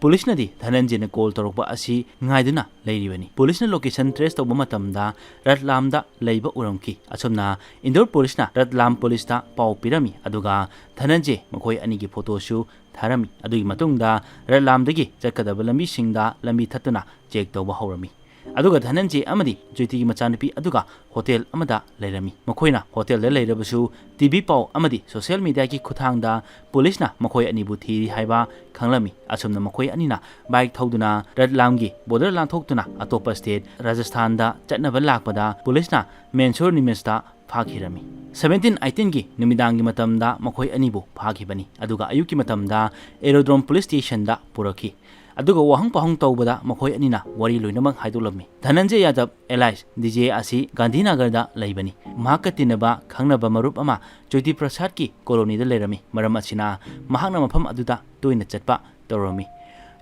ꯄꯨꯂꯤꯁꯅꯗꯤ ꯙꯅꯟꯖꯦꯅ ꯀꯣꯜ ꯇꯧꯔꯛꯄ ꯑꯁꯤ ꯉꯥꯏꯗꯨꯅ ꯂꯩꯔꯤꯕꯅꯤ꯫ ꯄꯨꯂꯤꯁꯅ ꯂꯣꯀꯦꯁꯟ ꯇ꯭ꯔꯦꯁ ꯇꯧꯕ ꯃꯇꯝꯗ ꯔꯠꯂꯥꯝꯗ ꯂꯩꯕ ꯎꯔꯝꯈꯤ꯫ ꯑꯁꯨꯝꯅ ꯏꯟꯗꯣꯔ ꯄꯨꯂꯤꯁꯅ ꯔꯠꯂꯥꯝ ꯄꯨꯂꯤꯁꯇ ꯄꯥꯎ ꯄꯤꯔꯝꯃꯤ, ꯑꯗꯨꯒ ꯙꯅꯟꯖꯦ ꯃꯈꯣꯏ ꯑꯅꯤꯒꯤ ꯐꯣꯇꯣꯁꯨ ꯊꯥꯔꯝꯃꯤ꯫ ꯑꯗꯨꯒꯤ ꯃꯇꯨꯡꯗ ꯔꯠꯂꯥꯝꯗꯒꯤ ꯆꯠꯀꯗꯕ ꯂꯝꯕꯤꯁꯤꯡꯗ ꯂꯝꯕꯤ ꯊꯠꯇꯨꯅ ꯆꯦꯛ ꯇꯧꯕ ꯍꯧꯔꯝꯃꯤ꯫ ꯑꯗꯨꯒ ꯙꯅꯟꯖꯦ ꯑꯃꯗꯤ ꯖꯣꯏꯇꯤꯒꯤ ꯃꯆꯥꯅꯨꯄꯤ ꯑꯗꯨꯒ ꯍꯣꯇꯦꯜ ꯑꯃꯗ ꯂꯩꯔꯝꯃꯤ꯫ ꯃꯈꯣꯏꯅ ꯍꯣꯇꯦꯜꯗ ꯂꯩꯔꯕꯁꯨ ꯇꯤꯚꯤ ꯄꯥꯎ ꯑꯃꯗꯤ ꯁꯣꯁꯤꯌꯦꯜ ꯃꯤꯗꯤꯌꯥꯒꯤ ꯈꯨꯠꯊꯥꯡꯗ ꯄꯨꯂꯤꯁꯅ ꯃꯈꯣꯏ ꯑꯅꯤꯕꯨ ꯊꯤꯔꯤ ꯍꯥꯏꯕ ꯈꯪꯂꯝꯃꯤ꯫ ꯑꯁꯨꯝꯅ ꯃꯈꯣꯏ ꯑꯅꯤꯅ ꯕꯥꯏꯛ ꯊꯧꯗꯨꯅ ꯔꯠꯂꯥꯝꯒꯤ ꯕꯣꯔꯗꯔ ꯂꯥꯟꯊꯣꯛꯇꯨꯅ ꯑꯇꯣꯞꯄ ꯁ꯭ꯇꯦꯠ ꯔꯥꯖꯁꯊꯥꯟꯗ ꯆꯠꯅꯕ ꯂꯥꯛꯄꯗ ꯄꯨꯂꯤꯁꯅ ꯃꯦꯟꯁꯣꯔ ꯅꯤꯃꯤꯁꯇ ꯐꯥꯈꯤꯔꯝꯃꯤ꯫ ꯁꯕꯦꯟꯇꯤꯟ ꯑꯩꯇꯤꯟꯒꯤ ꯅꯨꯃꯤꯗꯥꯡꯒꯤ ꯃꯇꯝꯗ ꯃꯈꯣꯏ ꯑꯅꯤꯕꯨ ꯐꯥꯈꯤꯕꯅꯤ, ꯑꯗꯨꯒ ꯑꯌꯨꯛꯀꯤ ꯃꯇꯝꯗ ꯑꯦꯔꯣꯗ꯭ꯔꯣꯝ ꯄꯨꯂꯤꯁ ꯁ꯭ꯇꯦꯁꯟꯗ ꯄꯨꯔꯛꯈꯤ꯫ ꯑꯗꯨꯒ ꯋꯥꯍꯪ ꯄꯥꯎꯍꯪ ꯇꯧꯕꯗ ꯃꯈꯣꯏ ꯑꯅꯤꯅ ꯋꯥꯔꯤ ꯂꯣꯏꯅꯃꯛ ꯍꯥꯏꯗꯣꯛꯂꯝꯃꯤ꯫ ꯙꯅꯟꯖꯦ ꯌꯥꯗꯕ ꯑꯦꯂꯥꯏꯁ ꯗꯤꯖꯦ ꯑꯁꯤ ꯒꯥꯟꯙꯤꯅꯒꯔꯗ ꯂꯩꯕꯅꯤ꯫ ꯃꯍꯥꯛꯀ ꯇꯤꯟꯅꯕ ꯈꯪꯅꯕ ꯃꯔꯨꯞ ꯑꯃ ꯖꯣꯏꯇꯤ ꯄ꯭ꯔꯁꯥꯗꯀꯤ ꯀꯣꯂꯣꯅꯤꯗ ꯂꯩꯔꯝꯃꯤ꯫ ꯃꯔꯝ ꯑꯁꯤꯅ ꯃꯍꯥꯛꯅ ꯃꯐꯝ ꯑꯗꯨꯗ ꯇꯣꯏꯅ ꯆꯠꯄ ꯇꯧꯔꯝꯃꯤ꯫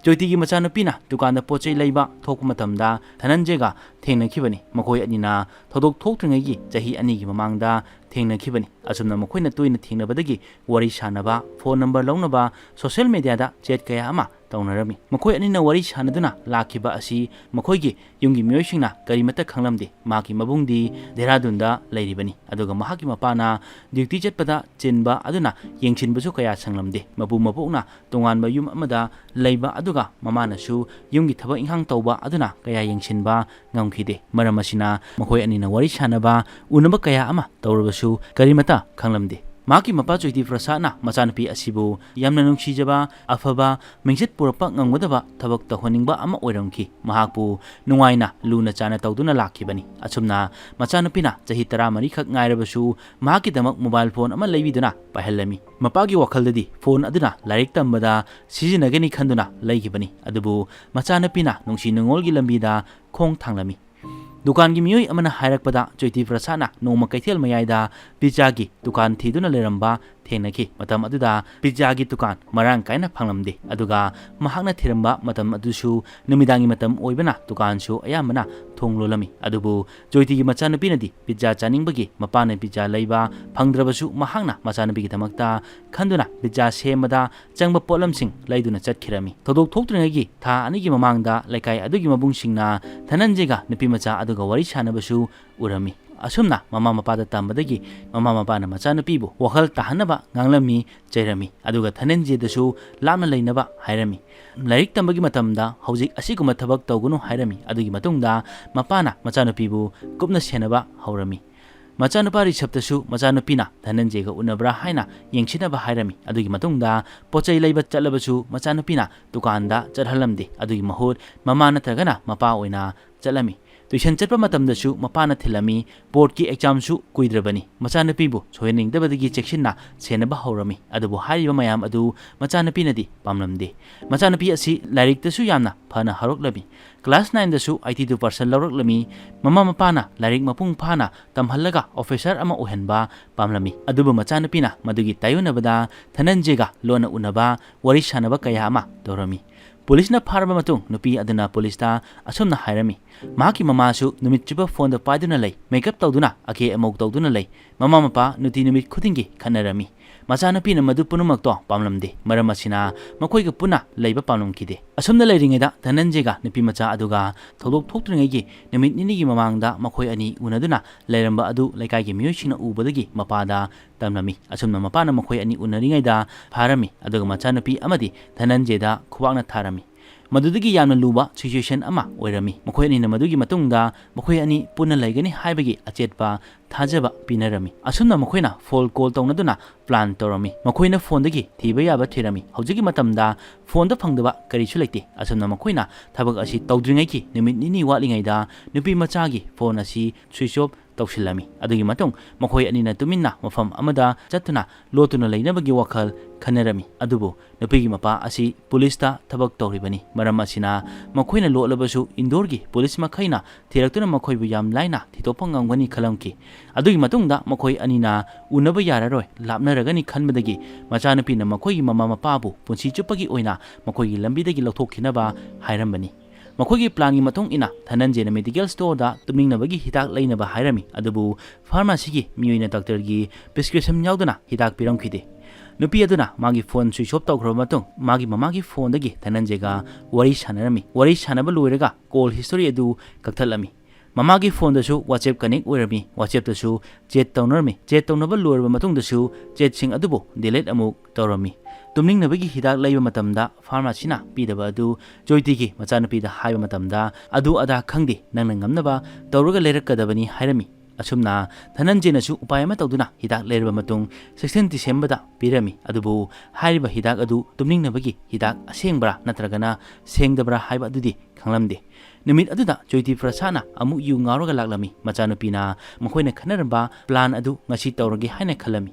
ꯖꯣꯏꯇꯤꯒꯤ ꯃꯆꯥꯅꯨꯄꯤꯅ ꯗꯨꯀꯥꯟꯗ ꯄꯣꯠ ꯆꯩ ꯂꯩꯕ ꯊꯣꯛꯄ ꯃꯇꯝꯗ ꯙꯅꯟꯖꯦꯒ ꯊꯦꯡꯅꯈꯤꯕꯅꯤ꯫ ꯃꯈꯣꯏ ꯑꯅꯤꯅ ꯊꯧꯗꯣꯛ ꯊꯣꯛꯇ꯭ꯔꯤꯉꯩꯒꯤ ꯆꯍꯤ ꯑꯅꯤꯒꯤ ꯃꯃꯥꯡꯗ ꯊꯦꯡꯅꯈꯤꯕꯅꯤ꯫ ꯑꯁꯨꯝꯅ ꯃꯈꯣꯏꯅ ꯇꯣꯏꯅ ꯊꯦꯡꯅꯕꯗꯒꯤ ꯋꯥꯔꯤ ꯁꯥꯅꯕ, ꯐꯣꯟ ꯅꯝꯕꯔ ꯂꯧꯅꯕ, ꯁꯣꯁꯤꯌꯦꯜ ꯃꯤꯗꯤꯌꯥꯗ ꯆꯦꯠ ꯀꯌꯥ ꯑꯃ ꯇꯧꯅꯔꯝꯃꯤ꯫ ꯃꯈꯣꯏ ꯑꯅꯤꯅ ꯋꯥꯔꯤ ꯁꯥꯅꯗꯨꯅ ꯂꯥꯛꯈꯤꯕ ꯑꯁꯤ ꯃꯈꯣꯏꯒꯤ ꯌꯨꯝꯒꯤ ꯃꯤꯑꯣꯏꯁꯤꯡꯅ ꯀꯔꯤꯃꯠꯇ ꯈꯪꯂꯝꯗꯦ꯫ ꯃꯍꯥꯛꯀꯤ ꯃꯕꯨꯡꯗꯤ ꯗꯦꯍꯔꯥꯗꯨꯟꯗ ꯂꯩꯔꯤꯕꯅꯤ, ꯑꯗꯨꯒ ꯃꯍꯥꯛꯀꯤ ꯃꯄꯥꯅ ꯗ꯭ꯌꯨꯇꯤ ꯆꯠꯄꯗ ꯆꯤꯟꯕ ꯑꯗꯨꯅ ꯌꯦꯡꯁꯤꯟꯕꯁꯨ ꯀꯌꯥ ꯁꯪꯂꯝꯗꯦ꯫ ꯃꯄꯨ ꯃꯄꯣꯛꯅ ꯇꯣꯉꯥꯟꯕ ꯌꯨꯝ ꯑꯃꯗ ꯂꯩꯕ, ꯑꯗꯨꯒ ꯃꯃꯥꯅꯁꯨ ꯌꯨꯝꯒꯤ ꯊꯕꯛ ꯏꯪꯈꯥꯡ ꯇꯧꯕ ꯑꯗꯨꯅ ꯀꯌꯥ ꯌꯦꯡꯁꯤꯟꯕ ꯉꯝꯈꯤꯗꯦ꯫ ꯃꯔꯝ ꯑꯁꯤꯅ ꯃꯈꯣꯏ ꯑꯅꯤꯅ ꯋꯥꯔꯤ ꯁꯥꯅꯕ, ꯎꯅꯕ ꯀꯌꯥ ꯑꯃ ꯇꯧꯔꯕꯁꯨ ꯀꯔꯤꯃꯠꯇ ꯈꯪꯂꯝꯗꯦ꯫ ꯃꯍꯥꯛꯀꯤ ꯃꯄꯥ ꯆꯣꯏꯇꯤ ꯄ꯭ꯔꯁꯥꯗꯅ ꯃꯆꯥꯅꯨꯄꯤ ꯑꯁꯤꯕꯨ ꯌꯥꯝꯅ ꯅꯨꯡꯁꯤꯖꯕ, ꯑꯐꯕ, ꯃꯤꯡꯆꯠ ꯄꯨꯔꯛꯄ ꯉꯝꯒꯗꯕ ꯊꯕꯛ ꯇꯧꯍꯟꯅꯤꯡꯕ ꯑꯃ ꯑꯣꯏꯔꯝꯈꯤ꯫ ꯃꯍꯥꯛꯄꯨ ꯅꯨꯡꯉꯥꯏꯅ, ꯂꯨꯅ ꯆꯥꯅ ꯇꯧꯗꯨꯅ ꯂꯥꯛꯈꯤꯕꯅꯤ꯫ ꯑꯁꯨꯝꯅ ꯃꯆꯥꯅꯨꯄꯤꯅ ꯆꯍꯤ ꯇꯔꯥꯃꯔꯤꯈꯛ ꯉꯥꯏꯔꯕꯁꯨ ꯃꯍꯥꯛꯀꯤꯗꯃꯛ ꯃꯣꯕꯥꯏꯜ ꯐꯣꯟ ꯑꯃ ꯂꯩꯕꯤꯗꯨꯅ ꯄꯥꯏꯍꯜꯂꯝꯃꯤ꯫ ꯃꯄꯥꯒꯤ ꯋꯥꯈꯜꯗꯗꯤ ꯐꯣꯟ ꯑꯗꯨꯅ ꯂꯥꯏꯔꯤꯛ ꯇꯝꯕꯗ ꯁꯤꯖꯤꯟꯅꯒꯅꯤ ꯈꯟꯗꯨꯅ ꯂꯩꯈꯤꯕꯅꯤ꯫ ꯑꯗꯨꯕꯨ ꯃꯆꯥꯅꯨꯄꯤꯅ ꯅꯨꯡꯁꯤ ꯅꯨꯡꯉꯣꯜꯒꯤ ꯂꯝꯕꯤꯗ ꯈꯣꯡ ꯊꯥꯡꯂꯝꯃꯤ꯫ ꯗꯨꯀꯥꯟꯒꯤ ꯃꯤꯑꯣꯏ ꯑꯃꯅ ꯍꯥꯏꯔꯛꯄꯗ, ꯆꯣꯏꯇꯤ ꯄ꯭ꯔꯁꯥꯗꯅ ꯅꯣꯡꯃ ꯀꯩꯊꯦꯜ ꯃꯌꯥꯏꯗ ꯄꯤꯖꯥꯒꯤ ꯗꯨꯀꯥꯟ ꯊꯤꯗꯨꯅ ꯂꯩꯔꯝꯕ ꯊꯦꯡꯅꯈꯤ꯫ ꯃꯇꯝ ꯑꯗꯨꯗ ꯄꯤꯖꯥꯒꯤ ꯗꯨꯀꯥꯟ ꯃꯔꯥꯡ ꯀꯥꯏꯅ ꯐꯪꯂꯝꯗꯦ꯫ ꯑꯗꯨꯒ ꯃꯍꯥꯛꯅ ꯊꯤꯔꯝꯕ ꯃꯇꯝ ꯑꯗꯨꯁꯨ ꯅꯨꯃꯤꯗꯥꯡꯒꯤ ꯃꯇꯝ ꯑꯣꯏꯕꯅ ꯗꯨꯀꯥꯟꯁꯨ ꯑꯌꯥꯝꯕꯅ ꯊꯣꯡ ꯂꯣꯜꯂꯝꯃꯤ꯫ ꯑꯗꯨꯕꯨ ꯆꯣꯏꯇꯤꯒꯤ ꯃꯆꯥꯅꯨꯄꯤꯅꯗꯤ ꯄꯤꯖꯥ ꯆꯥꯅꯤꯡꯕꯒꯤ ꯃꯄꯥꯅ ꯄꯤꯖꯥ ꯂꯩꯕ ꯐꯪꯗ꯭ꯔꯕꯁꯨ ꯃꯍꯥꯛꯅ ꯃꯆꯥꯅꯨꯄꯤꯒꯤꯗꯃꯛꯇ ꯈꯟꯗꯨꯅ ꯄꯤꯖꯥ ꯁꯦꯝꯕꯗ ꯆꯪꯕ ꯄꯣꯠꯂꯝꯁꯤꯡ ꯂꯩꯗꯨꯅ ꯆꯠꯈꯤꯔꯝꯃꯤ꯫ ꯊꯧꯗꯣꯛ ꯊꯣꯛꯇ꯭ꯔꯤꯉꯩꯒꯤ ꯊꯥ ꯑꯅꯤꯒꯤ ꯃꯃꯥꯡꯗ ꯂꯩꯀꯥꯏ ꯑꯗꯨꯒꯤ ꯃꯕꯨꯡꯁꯤꯡꯅ ꯙꯅꯟꯖꯦꯒ ꯅꯨꯄꯤꯃꯆꯥ ꯑꯗꯨꯒ ꯋꯥꯔꯤ ꯁꯥꯟꯅꯕꯁꯨ ꯎꯔꯝꯃꯤ꯫ ꯑꯁꯨꯝꯅ ꯃꯃꯥ ꯃꯄꯥꯗ ꯇꯝꯕꯗꯒꯤ ꯃꯃꯥ ꯃꯄꯥꯅ ꯃꯆꯥꯅꯨꯄꯤꯕꯨ ꯋꯥꯈꯜ ꯇꯥꯍꯟꯅꯕ ꯉꯥꯡꯂꯝꯃꯤ, ꯆꯩꯔꯝꯃꯤ, ꯑꯗꯨꯒ ꯙꯅꯟꯖꯦꯗꯁꯨ ꯂꯥꯞꯅ ꯂꯩꯅꯕ ꯍꯥꯏꯔꯝꯃꯤ꯫ ꯂꯥꯏꯔꯤꯛ ꯇꯝꯕꯒꯤ ꯃꯇꯝꯗ ꯍꯧꯖꯤꯛ ꯑꯁꯤꯒꯨꯝꯕ ꯊꯕꯛ ꯇꯧꯒꯅꯨ ꯍꯥꯏꯔꯝꯃꯤ꯫ ꯑꯗꯨꯒꯤ ꯃꯇꯨꯡꯗ ꯃꯄꯥꯅ ꯃꯆꯥꯅꯨꯄꯤꯕꯨ ꯀꯨꯞꯅ ꯁꯦꯟꯅꯕ ꯍꯧꯔꯝꯃꯤ꯫ ꯃꯆꯥꯅꯨꯄꯥ ꯔꯤꯁꯞꯇꯁꯨ ꯃꯆꯥꯅꯨꯄꯤꯅ ꯙꯅꯟꯖꯦꯒ ꯎꯅꯕ꯭ꯔꯥ ꯍꯥꯏꯅ ꯌꯦꯡꯁꯤꯟꯅꯕ ꯍꯥꯏꯔꯝꯃꯤ꯫ ꯑꯗꯨꯒꯤ ꯃꯇꯨꯡꯗ ꯄꯣꯠ ꯆꯩ ꯂꯩꯕ ꯆꯠꯂꯕꯁꯨ ꯃꯆꯥꯅꯨꯄꯤꯅ ꯗꯨꯀꯥꯟꯗ ꯆꯠꯍꯜꯂꯝꯗꯦ꯫ ꯑꯗꯨꯒꯤ ꯃꯍꯨꯠ ꯃꯃꯥ ꯅꯠꯇ꯭ꯔꯒꯅ ꯃꯄꯥ ꯑꯣꯏꯅ ꯆꯠꯂꯝꯃꯤ꯫ ꯇ꯭ꯌꯨꯁꯟ ꯆꯠꯄ ꯃꯇꯝꯗꯁꯨ ꯃꯄꯥꯅ ꯊꯤꯜꯂꯝꯃꯤ꯫ ꯕꯣꯔꯗꯀꯤ ꯑꯦꯛꯖꯥꯝꯁꯨ ꯀꯨꯏꯗ꯭ꯔꯕꯅꯤ꯫ ꯃꯆꯥꯅꯨꯄꯤꯕꯨ ꯁꯣꯏꯍꯟꯅꯤꯡꯗꯕꯗꯒꯤ ꯆꯦꯛꯁꯤꯟꯅ ꯁꯦꯟꯅꯕ ꯍꯧꯔꯝꯃꯤ꯫ ꯑꯗꯨꯕꯨ ꯍꯥꯏꯔꯤꯕ ꯃꯌꯥꯝ ꯑꯗꯨ ꯃꯆꯥꯅꯨꯄꯤꯅꯗꯤ ꯄꯥꯝꯂꯝꯗꯦ꯫ ꯃꯆꯥꯅꯨꯄꯤ ꯑꯁꯤ ꯂꯥꯏꯔꯤꯛꯇꯁꯨ ꯌꯥꯝꯅ ꯐꯅ ꯍꯧꯔꯛꯂꯝꯃꯤ꯫ ꯀ꯭ꯂꯥꯁ ꯅꯥꯏꯟꯗꯁꯨ ꯑꯥꯏꯇꯤ ꯇꯨ ꯄꯥꯔꯁꯦꯟ ꯂꯧꯔꯛꯂꯝꯃꯤ꯫ ꯃꯃꯥ ꯃꯄꯥꯅ ꯂꯥꯏꯔꯤꯛ ꯃꯄꯨꯡ ꯐꯥꯅ ꯇꯝꯍꯜꯂꯒ ꯑꯣꯐꯤꯁꯥꯔ ꯑꯃ ꯑꯣꯏꯍꯟꯕ ꯄꯥꯝꯂꯝꯃꯤ꯫ ꯑꯗꯨꯕꯨ ꯃꯆꯥꯅꯨꯄꯤꯅ ꯃꯗꯨꯒꯤ ꯇꯥꯏꯌꯣꯟꯅꯕꯗ ꯙꯅꯟꯖꯦꯒ ꯂꯣꯟꯅ ꯎꯅꯕ, ꯋꯥꯔꯤ ꯁꯥꯟꯅꯕ ꯀꯌꯥ ꯑꯃ ꯇꯧꯔꯝꯃꯤ꯫ ꯄꯨꯂꯤꯁꯅ ꯐꯥꯔꯕ ꯃꯇꯨꯡ ꯅꯨꯄꯤ ꯑꯗꯨꯅ ꯄꯨꯂꯤꯁꯇ ꯑꯁꯨꯝꯅ ꯍꯥꯏꯔꯝꯃꯤ, ꯃꯍꯥꯛꯀꯤ ꯃꯃꯥꯁꯨ ꯅꯨꯃꯤꯠ ꯆꯨꯞꯄ ꯐꯣꯟꯗ ꯄꯥꯏꯗꯨꯅ ꯂꯩ, ꯃꯦꯀꯞ ꯇꯧꯗꯨꯅ ꯑꯀꯦ ꯑꯃꯧ ꯇꯧꯗꯨꯅ ꯂꯩ꯫ ꯃꯃꯥ ꯃꯄꯥ ꯅꯨꯡꯇꯤ ꯅꯨꯃꯤꯠ ꯈꯨꯗꯤꯡꯒꯤ ꯈꯠꯅꯔꯝꯃꯤ꯫ ꯃꯆꯥꯅꯨꯄꯤꯅ ꯃꯗꯨ ꯄꯨꯝꯅꯃꯛꯇꯣ ꯄꯥꯝꯂꯝꯗꯦ꯫ ꯃꯔꯝ ꯑꯁꯤꯅ ꯃꯈꯣꯏꯒ ꯄꯨꯟꯅ ꯂꯩꯕ ꯄꯥꯝꯂꯝꯈꯤꯗꯦ꯫ ꯑꯁꯨꯝꯅ ꯂꯩꯔꯤꯉꯩꯗ ꯙꯅꯟꯖꯦꯒ ꯅꯨꯄꯤ ꯃꯆꯥ ꯑꯗꯨꯒ ꯊꯧꯗꯣꯛ ꯊꯣꯛꯇ꯭ꯔꯤꯉꯩꯒꯤ ꯅꯨꯃꯤꯠ ꯅꯤꯅꯤꯒꯤ ꯃꯃꯥꯡꯗ ꯃꯈꯣꯏ ꯑꯅꯤ ꯎꯅꯗꯨꯅ ꯂꯩꯔꯝꯕ ꯑꯗꯨ ꯂꯩꯀꯥꯏꯒꯤ ꯃꯤꯑꯣꯏꯁꯤꯡꯅ ꯎꯕꯗꯒꯤ ꯃꯄꯥꯗ ꯇꯝꯂꯝꯃꯤ꯫ ꯑꯁꯨꯝꯅ ꯃꯄꯥꯅ ꯃꯈꯣꯏ ꯑꯅꯤ ꯎꯅꯔꯤꯉꯩꯗ ꯐꯥꯔꯝꯃꯤ, ꯑꯗꯨꯒ ꯃꯆꯥꯅꯨꯄꯤ ꯑꯃꯗꯤ ꯙꯅꯟꯖꯦꯗ ꯈꯨꯕꯥꯛꯅ ꯊꯥꯔꯝꯃꯤ꯫ ꯃꯗꯨꯗꯒꯤ ꯌꯥꯝꯅ ꯂꯨꯕ ꯁꯤꯆꯨꯋꯦꯁꯟ ꯑꯃ ꯑꯣꯏꯔꯝꯃꯤ꯫ ꯃꯈꯣꯏ ꯑꯅꯤꯅ ꯃꯗꯨꯒꯤ ꯃꯇꯨꯡꯗ ꯃꯈꯣꯏ ꯑꯅꯤ ꯄꯨꯟꯅ ꯂꯩꯒꯅꯤ ꯍꯥꯏꯕꯒꯤ ꯑꯆꯦꯠꯄ ꯊꯥꯖꯕ ꯄꯤꯅꯔꯝꯃꯤ꯫ ꯑꯁꯨꯝꯅ ꯃꯈꯣꯏꯅ ꯐꯣꯟ ꯀꯣꯜ ꯇꯧꯅꯗꯨꯅ ꯄ꯭ꯂꯥꯟ ꯇꯧꯔꯝꯃꯤ꯫ ꯃꯈꯣꯏꯅ ꯐꯣꯟꯗꯒꯤ ꯊꯤꯕ ꯌꯥꯕ ꯊꯤꯔꯝꯃꯤ꯫ ꯍꯧꯖꯤꯛꯀꯤ ꯃꯇꯝꯗ ꯐꯣꯟꯗ ꯐꯪꯗꯕ ꯀꯔꯤꯁꯨ ꯂꯩꯇꯦ꯫ ꯑꯁꯨꯝꯅ ꯃꯈꯣꯏꯅ ꯊꯕꯛ ꯑꯁꯤ ꯇꯧꯗ꯭ꯔꯤꯉꯩꯒꯤ ꯅꯨꯃꯤꯠ ꯅꯤꯅꯤ ꯋꯥꯠꯂꯤꯉꯩꯗ ꯅꯨꯄꯤ ꯃꯆꯥꯒꯤ ꯐꯣꯟ ꯑꯁꯤ ꯁ꯭ꯋꯤꯆ ꯑꯣꯐ ꯇꯧꯁꯤꯜꯂꯝꯃꯤ꯫ ꯑꯗꯨꯒꯤ ꯃꯇꯨꯡ ꯃꯈꯣꯏ ꯑꯅꯤꯅ ꯇꯨꯃꯤꯟꯅ ꯃꯐꯝ ꯑꯃꯗ ꯆꯠꯇꯨꯅ ꯂꯣꯠꯇꯨꯅ ꯂꯩꯅꯕꯒꯤ ꯋꯥꯈꯜ ꯈꯟꯅꯔꯝꯃꯤ꯫ ꯑꯗꯨꯕꯨ ꯅꯨꯄꯤꯒꯤ ꯃꯄꯥ ꯑꯁꯤ ꯄꯨꯂꯤꯁꯇ ꯊꯕꯛ ꯇꯧꯔꯤꯕꯅꯤ꯫ ꯃꯔꯝ ꯑꯁꯤꯅ ꯃꯈꯣꯏꯅ ꯂꯣꯠꯂꯕꯁꯨ ꯏꯟꯗꯣꯔꯒꯤ ꯄꯨꯂꯤꯁ ꯃꯈꯩꯅ ꯊꯤꯔꯛꯇꯨꯅ ꯃꯈꯣꯏꯕꯨ ꯌꯥꯝ ꯂꯥꯏꯅ ꯊꯤꯗꯣꯛꯄ ꯉꯝꯒꯅꯤ ꯈꯜꯂꯝꯈꯤ꯫ ꯑꯗꯨꯒꯤ ꯃꯇꯨꯡꯗ ꯃꯈꯣꯏ ꯑꯅꯤꯅ ꯎꯅꯕ ꯌꯥꯔꯔꯣꯏ, ꯂꯥꯞꯅꯔꯒꯅꯤ ꯈꯟꯕꯗꯒꯤ ꯃꯆꯥꯅꯨꯄꯤꯅ ꯃꯈꯣꯏꯒꯤ ꯃꯃꯥ ꯃꯄꯥꯕꯨ ꯄꯨꯟꯁꯤ ꯆꯨꯞꯄꯒꯤ ꯑꯣꯏꯅ ꯃꯈꯣꯏꯒꯤ ꯂꯝꯕꯤꯗꯒꯤ ꯂꯧꯊꯣꯛꯈꯤꯅꯕ ꯍꯥꯏꯔꯝꯕꯅꯤ꯫ ꯃꯈꯣꯏꯒꯤ ꯄ꯭ꯂꯥꯟꯒꯤ ꯃꯇꯨꯡ ꯏꯟꯅ ꯙꯅꯟꯖꯦꯅ ꯃꯦꯗꯤꯀꯦꯜ ꯁ꯭ꯇꯣꯔꯗ ꯇꯨꯝꯅꯤꯡꯅꯕꯒꯤ ꯍꯤꯗꯥꯛ ꯂꯩꯅꯕ ꯍꯥꯏꯔꯝꯃꯤ, ꯑꯗꯨꯕꯨ ꯐꯥꯔꯃꯥꯁꯤꯒꯤ ꯃꯤꯑꯣꯏꯅ ꯗꯥꯛꯇꯔꯒꯤ ꯄ꯭ꯔꯤꯁꯀ꯭ꯔꯤꯞꯁꯟ ꯌꯥꯎꯗꯅ ꯍꯤꯗꯥꯛ ꯄꯤꯔꯝꯈꯤꯗꯦ꯫ ꯅꯨꯄꯤ ꯑꯗꯨꯅ ꯃꯥꯒꯤ ꯐꯣꯟ ꯁ꯭ꯋꯤꯆ ꯑꯣꯐ ꯇꯧꯈ꯭ꯔꯕ ꯃꯇꯨꯡ ꯃꯥꯒꯤ ꯃꯃꯥꯒꯤ ꯐꯣꯟꯗꯒꯤ ꯙꯅꯟꯖꯦꯒ ꯋꯥꯔꯤ ꯁꯥꯟꯅꯔꯝꯃꯤ꯫ ꯋꯥꯔꯤ ꯁꯥꯟꯅꯕ ꯂꯣꯏꯔꯒ ꯀꯣꯜ ꯍꯤꯁꯇꯣꯔꯤ ꯑꯗꯨ ꯀꯛꯊꯠꯂꯝꯃꯤ꯫ ꯃꯃꯥꯒꯤ ꯐꯣꯟꯗꯁꯨ WhatsApp ꯀꯅꯦꯛ ꯑꯣꯏꯔꯝꯃꯤ꯫ WhatsAppꯇꯁꯨ ꯆꯦꯠ ꯇꯧꯅꯔꯝꯃꯤ꯫ ꯆꯦꯠ ꯇꯧꯅꯕ ꯂꯣꯏꯔꯕ ꯃꯇꯨꯡꯗꯁꯨ ꯆꯦꯠꯁꯤꯡ ꯑꯗꯨꯕꯨ ꯗꯤꯂꯤꯠ ꯑꯃꯨꯛ ꯇꯧꯔꯝꯃꯤ꯫ ꯇꯨꯝꯅꯤꯡꯅꯕꯒꯤ ꯍꯤꯗꯥꯛ ꯂꯩꯕ ꯃꯇꯝꯗ ꯐꯥꯔꯃꯥꯁꯤꯅ ꯄꯤꯗꯕ ꯑꯗꯨ ꯖꯣꯏꯇꯤꯒꯤ ꯃꯆꯥꯅꯨꯄꯤꯗ ꯍꯥꯏꯕ ꯃꯇꯝꯗ, "ꯑꯗꯨ ꯑꯗꯥ ꯈꯪꯗꯦ, ꯅꯪꯅ ꯉꯝꯅꯕ ꯇꯧꯔꯒ ꯂꯩꯔꯛꯀꯗꯕꯅꯤ" ꯍꯥꯏꯔꯝꯃꯤ꯫ ꯑꯁꯨꯝꯅ ꯙꯅꯟꯖꯦꯅꯁꯨ ꯎꯄꯥꯏ ꯑꯃ ꯇꯧꯗꯨꯅ ꯍꯤꯗꯥꯛ ꯂꯩꯔꯕ ꯃꯇꯨꯡ ꯁꯤꯛꯁꯇꯤꯟ ꯗꯤꯁꯦꯝꯕꯔꯗ ꯄꯤꯔꯝꯃꯤ꯫ ꯑꯗꯨꯕꯨ ꯍꯥꯏꯔꯤꯕ ꯍꯤꯗꯥꯛ ꯑꯗꯨ ꯇꯨꯝꯅꯤꯡꯅꯕꯒꯤ ꯍꯤꯗꯥꯛ ꯑꯁꯦꯡꯕ꯭ꯔꯥ ꯅꯠꯇ꯭ꯔꯒꯅ ꯁꯦꯡꯗꯕ꯭ꯔꯥ ꯍꯥꯏꯕ ꯑꯗꯨꯗꯤ ꯈꯪꯂꯝꯗꯦ꯫ ꯅꯨꯃꯤꯠ ꯑꯗꯨꯗ ꯖꯣꯏꯇꯤ ꯄ꯭ꯔꯁꯥꯗꯅ ꯑꯃꯨꯛ ꯌꯨ ꯉꯥꯎꯔꯒ ꯂꯥꯛꯂꯝꯃꯤ꯫ ꯃꯆꯥꯅꯨꯄꯤꯅ ꯃꯈꯣꯏꯅ ꯈꯟꯅꯔꯝꯕ ꯄ꯭ꯂꯥꯟ ꯑꯗꯨ ꯉꯁꯤ ꯇꯧꯔꯒꯦ ꯍꯥꯏꯅ ꯈꯜꯂꯝꯃꯤ꯫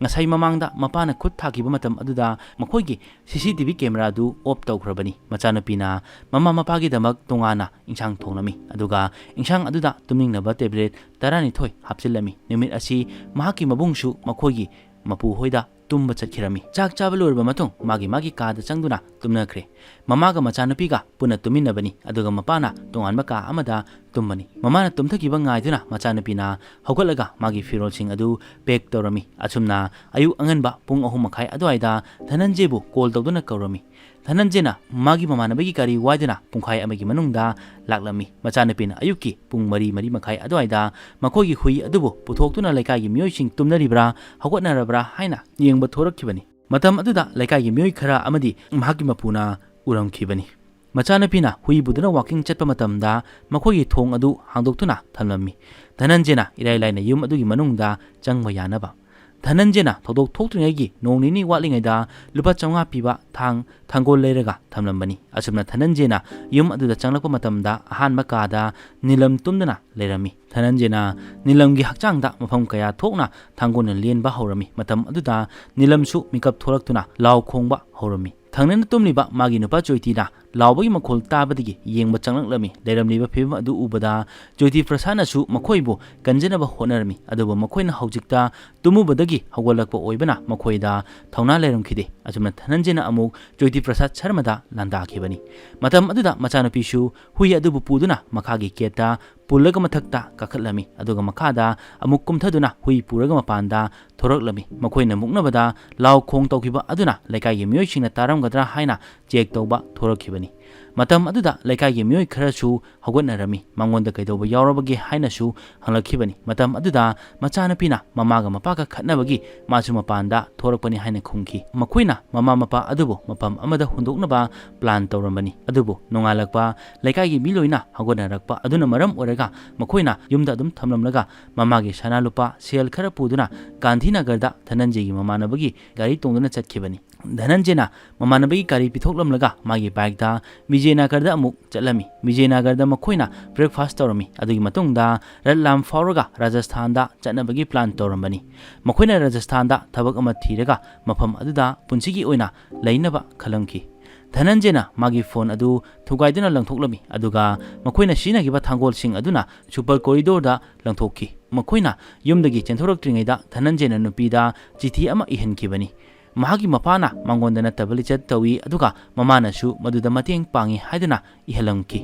ꯉꯁꯥꯏ ꯃꯃꯥꯡꯗ ꯃꯄꯥꯅ ꯈꯨꯠ ꯊꯥꯈꯤꯕ ꯃꯇꯝ ꯑꯗꯨꯗ ꯃꯈꯣꯏꯒꯤ CCTV ꯀꯦꯃꯦꯔꯥ ꯑꯗꯨ ꯑꯣꯐ ꯇꯧꯈ꯭ꯔꯕꯅꯤ꯫ ꯃꯆꯥꯅꯨꯄꯤꯅ ꯃꯃꯥ ꯃꯄꯥꯒꯤꯗꯃꯛ ꯇꯣꯉꯥꯟꯅ ꯏꯟꯁꯥꯡ ꯊꯣꯡꯂꯝꯃꯤ, ꯑꯗꯨꯒ ꯏꯟꯁꯥꯡ ꯑꯗꯨꯗ ꯇꯨꯝꯅꯤꯡꯅꯕ ꯇꯦꯕ꯭ꯂꯦꯠ ꯇꯔꯥꯅꯤꯊꯣꯏ ꯍꯥꯞꯆꯤꯜꯂꯝꯃꯤ꯫ ꯅꯨꯃꯤꯠ ꯑꯁꯤ ꯃꯍꯥꯛꯀꯤ ꯃꯕꯨꯡꯁꯨ ꯃꯈꯣꯏꯒꯤ ꯃꯄꯨ ꯍꯣꯏꯗ ꯇꯨꯝꯕ ꯆꯠꯈꯤꯔꯝꯃꯤ꯫ ꯆꯥꯛ ꯆꯥꯕ ꯂꯣꯏꯔꯕ ꯃꯇꯨꯡ ꯃꯥꯒꯤ ꯃꯥꯒꯤ ꯀꯥꯗ ꯆꯪꯗꯨꯅ ꯇꯨꯝꯅꯈ꯭ꯔꯦ꯫ ꯃꯃꯥꯒ ꯃꯆꯥꯅꯨꯄꯤꯒ ꯄꯨꯟꯅ ꯇꯨꯝꯃꯤꯟꯅꯕꯅꯤ, ꯑꯗꯨꯒ ꯃꯄꯥꯅ ꯇꯣꯉꯥꯟꯕ ꯀꯥ ꯑꯃꯗ ꯇꯨꯝꯕꯅꯤ꯫ ꯃꯃꯥꯅ ꯇꯨꯝꯊꯈꯤꯕ ꯉꯥꯏꯗꯨꯅ ꯃꯆꯥꯅꯨꯄꯤꯅ ꯍꯧꯒꯠꯂꯒ ꯃꯥꯒꯤ ꯐꯤꯔꯣꯜꯁꯤꯡ ꯑꯗꯨ ꯄꯦꯛ ꯇꯧꯔꯝꯃꯤ꯫ ꯑꯁꯨꯝꯅ ꯑꯌꯨꯛ ꯑꯉꯟꯕ ꯄꯨꯡ ꯑꯍꯨꯝ ꯃꯈꯥꯏ ꯑꯗꯨꯋꯥꯏꯗ ꯙꯅꯟꯖꯦꯕꯨ ꯀꯣꯜ ꯇꯧꯗꯨꯅ ꯀꯧꯔꯝꯃꯤ꯫ ꯙꯅꯟꯖꯦꯅ ꯃꯥꯒꯤ ꯃꯃꯥꯟꯅꯕꯒꯤ ꯒꯥꯔꯤ ꯋꯥꯏꯗꯨꯅ ꯄꯨꯡꯈꯥꯏ ꯑꯃꯒꯤ ꯃꯅꯨꯡꯗ ꯂꯥꯛꯂꯝꯃꯤ꯫ ꯃꯆꯥꯅꯨꯄꯤꯅ ꯑꯌꯨꯛꯀꯤ ꯄꯨꯡ ꯃꯔꯤ, ꯃꯔꯤ ꯃꯈꯥꯏ ꯑꯗꯨꯋꯥꯏꯗ ꯃꯈꯣꯏꯒꯤ ꯍꯨꯏ ꯑꯗꯨꯕꯨ ꯄꯨꯊꯣꯛꯇꯨꯅ ꯂꯩꯀꯥꯏꯒꯤ ꯃꯤꯑꯣꯏꯁꯤꯡ ꯇꯨꯝꯅꯔꯤꯕ꯭ꯔꯥ, ꯍꯧꯒꯠꯅꯔꯕ꯭ꯔꯥ ꯍꯥꯏꯅ ꯌꯦꯡꯕ ꯊꯣꯔꯛꯈꯤꯕꯅꯤ꯫ ꯃꯇꯝ ꯑꯗꯨꯗ ꯂꯩꯀꯥꯏꯒꯤ ꯃꯤꯑꯣꯏ ꯈꯔ ꯑꯃꯗꯤ ꯃꯍꯥꯛꯀꯤ ꯃꯄꯨꯅ ꯎꯔꯝꯈꯤꯕꯅꯤ꯫ ꯃꯆꯥꯅꯨꯄꯤꯅ ꯍꯨꯏ ꯄꯨꯗꯨꯅ walking ꯆꯠꯄ ꯃꯇꯝꯗ ꯃꯈꯣꯏꯒꯤ ꯊꯣꯡ ꯑꯗꯨ ꯍꯥꯡꯗꯣꯛꯇꯨꯅ ꯊꯝꯂꯝꯃꯤ꯫ ꯙꯅꯟꯖꯦꯅ ꯏꯔꯥꯏ ꯂꯥꯏꯅ ꯌꯨꯝ ꯑꯗꯨꯒꯤ ꯃꯅꯨꯡꯗ ꯆꯪꯕ ꯌꯥꯅꯕ꯫ ꯙꯅꯟꯖꯦꯅ ꯊꯧꯗꯣꯛ ꯊꯣꯛꯇ꯭ꯔꯤꯉꯩꯒꯤ ꯅꯣꯡ ꯅꯤꯅꯤ ꯋꯥꯠꯂꯤꯉꯩꯗ ꯂꯨꯄꯥ ꯆꯥꯝꯃꯉꯥ ꯄꯤꯕ ꯊꯥꯡ ꯊꯥꯡꯒꯣꯜ ꯂꯩꯔꯒ ꯊꯝꯂꯝꯕꯅꯤ꯫ ꯑꯁꯨꯝꯅ ꯙꯅꯟꯖꯦꯅ ꯌꯨꯝ ꯑꯗꯨꯗ ꯆꯪꯂꯛꯄ ꯃꯇꯝꯗ ꯑꯍꯥꯟꯕ ꯀꯥꯗ ꯅꯤꯂꯝ ꯇꯨꯝꯗꯨꯅ ꯂꯩꯔꯝꯃꯤ꯫ ꯙꯅꯟꯖꯦꯅ ꯅꯤꯂꯝꯒꯤ ꯍꯛꯆꯥꯡꯗ ꯃꯐꯝ ꯀꯌꯥ ꯊꯣꯛꯅ ꯊꯥꯡꯒꯣꯜꯅ ꯂꯦꯟꯕ ꯍꯧꯔꯝꯃꯤ꯫ ꯃꯇꯝ ꯑꯗꯨꯗ ꯅꯤꯂꯝꯁꯨ ꯃꯤꯀꯞ ꯊꯣꯛꯂꯛꯇꯨꯅ ꯂꯥꯎ ꯈꯣꯡꯕ ꯍꯧꯔꯝꯃꯤ꯫ ꯊꯪꯅꯅ ꯇꯨꯝꯂꯤꯕ ꯃꯥꯒꯤ ꯅꯨꯄꯥ ꯖꯣꯏꯇꯤꯅ ꯂꯥꯎꯕꯒꯤ ꯃꯈꯣꯜ ꯇꯥꯕꯗꯒꯤ ꯌꯦꯡꯕ ꯆꯪꯂꯛꯂꯝꯃꯤ꯫ ꯂꯩꯔꯝꯂꯤꯕ ꯐꯤꯕꯝ ꯑꯗꯨ ꯎꯕꯗ ꯖꯣꯏꯇꯤ ꯄ꯭ꯔꯁꯥꯗꯅꯁꯨ ꯃꯈꯣꯏꯕꯨ ꯀꯟꯖꯅꯕ ꯍꯣꯠꯅꯔꯝꯃꯤ꯫ ꯑꯗꯨꯕꯨ ꯃꯈꯣꯏꯅ ꯍꯧꯖꯤꯛꯇ ꯇꯨꯝꯃꯨꯕꯗꯒꯤ ꯍꯧꯒꯠꯂꯛꯄ ꯑꯣꯏꯕꯅ ꯃꯈꯣꯏꯗ ꯊꯧꯅꯥ ꯂꯩꯔꯝꯈꯤꯗꯦ꯫ ꯑꯁꯨꯝꯅ ꯙꯅꯟꯖꯦꯅ ꯑꯃꯨꯛ ꯖꯣꯏꯇꯤ ꯄ꯭ꯔꯁꯥꯗ ꯁꯔꯃꯗ ꯂꯥꯟꯗꯥꯈꯤꯕꯅꯤ꯫ ꯃꯇꯝ ꯑꯗꯨꯗ ꯃꯆꯥꯅꯨꯄꯤꯁꯨ ꯍꯨꯏ ꯑꯗꯨꯕꯨ ꯄꯨꯗꯨꯅ ꯃꯈꯥꯒꯤ ꯒꯦꯠꯇ ꯄꯨꯜꯂꯒ ꯃꯊꯛꯇ ꯀꯥꯈꯠꯂꯝꯃꯤ꯫ ꯑꯗꯨꯒ ꯃꯈꯥꯗ ꯑꯃꯨꯛ ꯀꯨꯝꯊꯗꯨꯅ ꯍꯨꯏ ꯄꯨꯔꯒ ꯃꯄꯥꯟꯗ ꯊꯣꯔꯛꯂꯝꯃꯤ꯫ ꯃꯈꯣꯏꯅ ꯃꯨꯛꯅꯕꯗ ꯂꯥꯎ ꯈꯣꯡ ꯇꯧꯈꯤꯕ ꯑꯗꯨꯅ ꯂꯩꯀꯥꯏꯒꯤ ꯃꯤꯑꯣꯏꯁꯤꯡꯅ ꯇꯥꯔꯝꯒꯗ꯭ꯔꯥ ꯍꯥꯏꯅ ꯆꯦꯛ ꯇꯧꯕ ꯊꯣꯔꯛꯈꯤꯕꯅꯤ꯫ ꯃꯇꯝ ꯑꯗꯨꯗ ꯂꯩꯀꯥꯏꯒꯤ ꯃꯤꯑꯣꯏ ꯈꯔꯁꯨ ꯍꯧꯒꯠꯅꯔꯝꯃꯤ꯫ ꯃꯉꯣꯟꯗ ꯀꯩꯗꯧꯕ ꯌꯥꯎꯔꯕꯒꯦ ꯍꯥꯏꯅꯁꯨ ꯍꯪꯂꯛꯈꯤꯕꯅꯤ꯫ ꯃꯇꯝ ꯑꯗꯨꯗ ꯃꯆꯥꯅꯨꯄꯤꯅ ꯃꯃꯥꯒ ꯃꯄꯥꯒ ꯈꯠꯅꯕꯒꯤ ꯃꯥꯁꯨ ꯃꯄꯥꯟꯗ ꯊꯣꯔꯛꯄꯅꯤ ꯍꯥꯏꯅ ꯈꯨꯝꯈꯤ꯫ ꯃꯈꯣꯏꯅ ꯃꯃꯥ ꯃꯄꯥ ꯑꯗꯨꯕꯨ ꯃꯐꯝ ꯑꯃꯗ ꯍꯨꯟꯗꯣꯛꯅꯕ ꯄ꯭ꯂꯥꯟ ꯇꯧꯔꯝꯕꯅꯤ꯫ ꯑꯗꯨꯕꯨ ꯅꯣꯡꯉꯥꯜꯂꯛꯄ ꯂꯩꯀꯥꯏꯒꯤ ꯃꯤ ꯂꯣꯏꯅ ꯍꯧꯒꯠꯅꯔꯛꯄ ꯑꯗꯨꯅ ꯃꯔꯝ ꯑꯣꯏꯔꯒ ꯃꯈꯣꯏꯅ ꯌꯨꯝꯗ ꯑꯗꯨꯝ ꯊꯝꯂꯝꯂꯒ ꯃꯃꯥꯒꯤ ꯁꯅꯥ ꯂꯨꯄꯥ ꯁꯦꯜ ꯈꯔ ꯄꯨꯗꯨꯅ ꯒꯥꯟꯙꯤꯅꯒꯔꯗ ꯙꯅꯟꯖꯦꯒꯤ ꯃꯃꯥꯟꯅꯕꯒꯤ ꯒꯥꯔꯤ ꯇꯣꯡꯗꯨꯅ ꯆꯠꯈꯤꯕꯅꯤ꯫ ꯙꯅꯟꯖꯦꯅ ꯃꯃꯥꯟꯅꯕꯒꯤ ꯒꯥꯔꯤ ꯄꯤꯊꯣꯛꯂꯝꯂꯒ ꯃꯥꯒꯤ ꯕꯥꯏꯛꯇ ꯕꯤꯖꯦꯅꯥꯒꯔꯗ ꯑꯃꯨꯛ ꯆꯠꯂꯝꯃꯤ꯫ ꯕꯤꯖꯦꯅꯥꯒꯔꯗ ꯃꯈꯣꯏꯅ ꯕ꯭ꯔꯦꯛꯐꯥꯁ ꯇꯧꯔꯝꯃꯤ꯫ ꯑꯗꯨꯒꯤ ꯃꯇꯨꯡꯗ ꯔꯠꯂꯥꯝ ꯐꯥꯎꯔꯒ ꯔꯥꯖꯁꯊꯥꯟꯗ ꯆꯠꯅꯕꯒꯤ ꯄ꯭ꯂꯥꯟ ꯇꯧꯔꯝꯕꯅꯤ꯫ ꯃꯈꯣꯏꯅ ꯔꯥꯖꯁꯊꯥꯟꯗ ꯊꯕꯛ ꯑꯃ ꯊꯤꯔꯒ ꯃꯐꯝ ꯑꯗꯨꯗ ꯄꯨꯟꯁꯤꯒꯤ ꯑꯣꯏꯅ ꯂꯩꯅꯕ ꯈꯜꯂꯝꯈꯤ꯫ ꯙꯅꯟꯖꯦꯅ ꯃꯥꯒꯤ ꯐꯣꯟ ꯑꯗꯨ ꯊꯨꯒꯥꯏꯗꯨꯅ ꯂꯪꯊꯣꯛꯂꯝꯃꯤ, ꯑꯗꯨꯒ ꯃꯈꯣꯏꯅ ꯁꯤꯖꯤꯟꯅꯈꯤꯕ ꯊꯥꯡꯒꯣꯜꯁꯤꯡ ꯑꯗꯨꯅ ꯁꯨꯄꯔ ꯀꯣꯔꯤꯗꯣꯔꯗ ꯂꯪꯊꯣꯛꯈꯤ꯫ ꯃꯈꯣꯏꯅ ꯌꯨꯝꯗꯒꯤ ꯆꯦꯟꯊꯣꯔꯛꯇ꯭ꯔꯤꯉꯩꯗ ꯙꯅꯟꯖꯦꯅ ꯅꯨꯄꯤꯗ ꯆꯤꯊꯤ ꯑꯃ ꯏꯍꯟꯈꯤꯕꯅꯤ꯫ ꯃꯍꯥꯛꯀꯤ ꯃꯄꯥꯅ ꯃꯉꯣꯟꯗ ꯅꯠꯇꯕ ꯂꯤꯆꯠ ꯇꯧꯏ, ꯑꯗꯨꯒ ꯃꯃꯥꯅꯁꯨ ꯃꯗꯨꯗ ꯃꯇꯦꯡ ꯄꯥꯡꯏ ꯍꯥꯏꯗꯨꯅ ꯏꯍꯜꯂꯝꯈꯤ꯫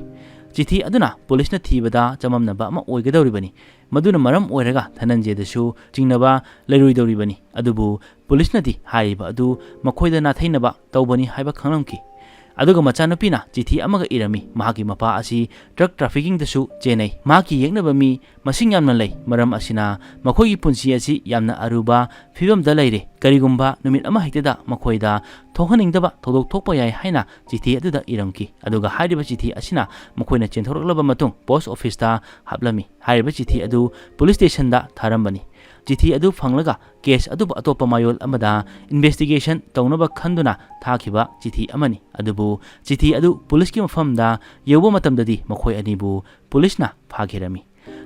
ꯆꯤꯊꯤ ꯑꯗꯨꯅ ꯄꯨꯂꯤꯁꯅ ꯊꯤꯕꯗ ꯆꯃꯝꯅꯕ ꯑꯃ ꯑꯣꯏꯒꯗꯧꯔꯤꯕꯅꯤ꯫ ꯃꯗꯨꯅ ꯃꯔꯝ ꯑꯣꯏꯔꯒ ꯙꯅꯟꯖꯦꯗꯁꯨ ꯆꯤꯡꯅꯕ ꯂꯩꯔꯣꯏꯗꯧꯔꯤꯕꯅꯤ꯫ ꯑꯗꯨꯕꯨ ꯄꯨꯂꯤꯁꯅꯗꯤ ꯍꯥꯏꯔꯤꯕ ꯑꯗꯨ ꯃꯈꯣꯏꯗ ꯅꯥꯊꯩꯅꯕ ꯇꯧꯕꯅꯤ ꯍꯥꯏꯕ ꯈꯪꯂꯝꯈꯤ꯫ ꯑꯗꯨꯒ ꯃꯆꯥꯅꯨꯄꯤꯅ ꯆꯤꯊꯤ ꯑꯃꯒ ꯏꯔꯝꯃꯤ, ꯃꯍꯥꯛꯀꯤ ꯃꯄꯥ ꯑꯁꯤ drug traffickingꯗꯁꯨ ꯆꯦꯟꯅꯩ, ꯃꯍꯥꯛꯀꯤ ꯌꯦꯛꯅꯕ ꯃꯤ ꯃꯁꯤꯡ ꯌꯥꯝꯅ ꯂꯩ, ꯃꯔꯝ ꯑꯁꯤꯅ ꯃꯈꯣꯏꯒꯤ ꯄꯨꯟꯁꯤ ꯑꯁꯤ ꯌꯥꯝꯅ ꯑꯔꯨꯕ ꯐꯤꯕꯝꯗ ꯂꯩꯔꯦ, ꯀꯔꯤꯒꯨꯝꯕ ꯅꯨꯃꯤꯠ ꯑꯃ ꯍꯦꯛꯇꯗ ꯃꯈꯣꯏꯗ ꯊꯣꯛꯍꯟꯅꯤꯡꯗꯕ ꯊꯧꯗꯣꯛ ꯊꯣꯛꯄ ꯌꯥꯏ ꯍꯥꯏꯅ ꯆꯤꯊꯤ ꯑꯗꯨꯗ ꯏꯔꯝꯈꯤ꯫ ꯑꯗꯨꯒ ꯍꯥꯏꯔꯤꯕ ꯆꯤꯊꯤ ꯑꯁꯤꯅ ꯃꯈꯣꯏꯅ ꯆꯦꯟꯊꯣꯔꯛꯂꯕ ꯃꯇꯨꯡ post officeꯇ ꯍꯥꯞꯂꯝꯃꯤ꯫ ꯍꯥꯏꯔꯤꯕ ꯆꯤꯊꯤ ꯑꯗꯨ police stationꯗ ꯊꯥꯔꯝꯕꯅꯤ꯫ ꯆꯤꯊꯤ ꯑꯗꯨ ꯐꯪꯂꯒ case ꯑꯗꯨꯕꯨ ꯑꯇꯣꯞꯄ ꯃꯌꯣꯜ ꯑꯃꯗ investigation ꯇꯧꯅꯕ ꯈꯟꯗꯨꯅ ꯊꯥꯈꯤꯕ ꯆꯤꯊꯤ ꯑꯃꯅꯤ꯫ ꯑꯗꯨꯕꯨ ꯆꯤꯊꯤ ꯑꯗꯨ policeꯀꯤ ꯃꯐꯝꯗ ꯌꯧꯕ ꯃꯇꯝꯗꯗꯤ ꯃꯈꯣꯏ ꯑꯅꯤꯕꯨ policeꯅ ꯐꯥꯈꯤꯔꯝꯃꯤ꯫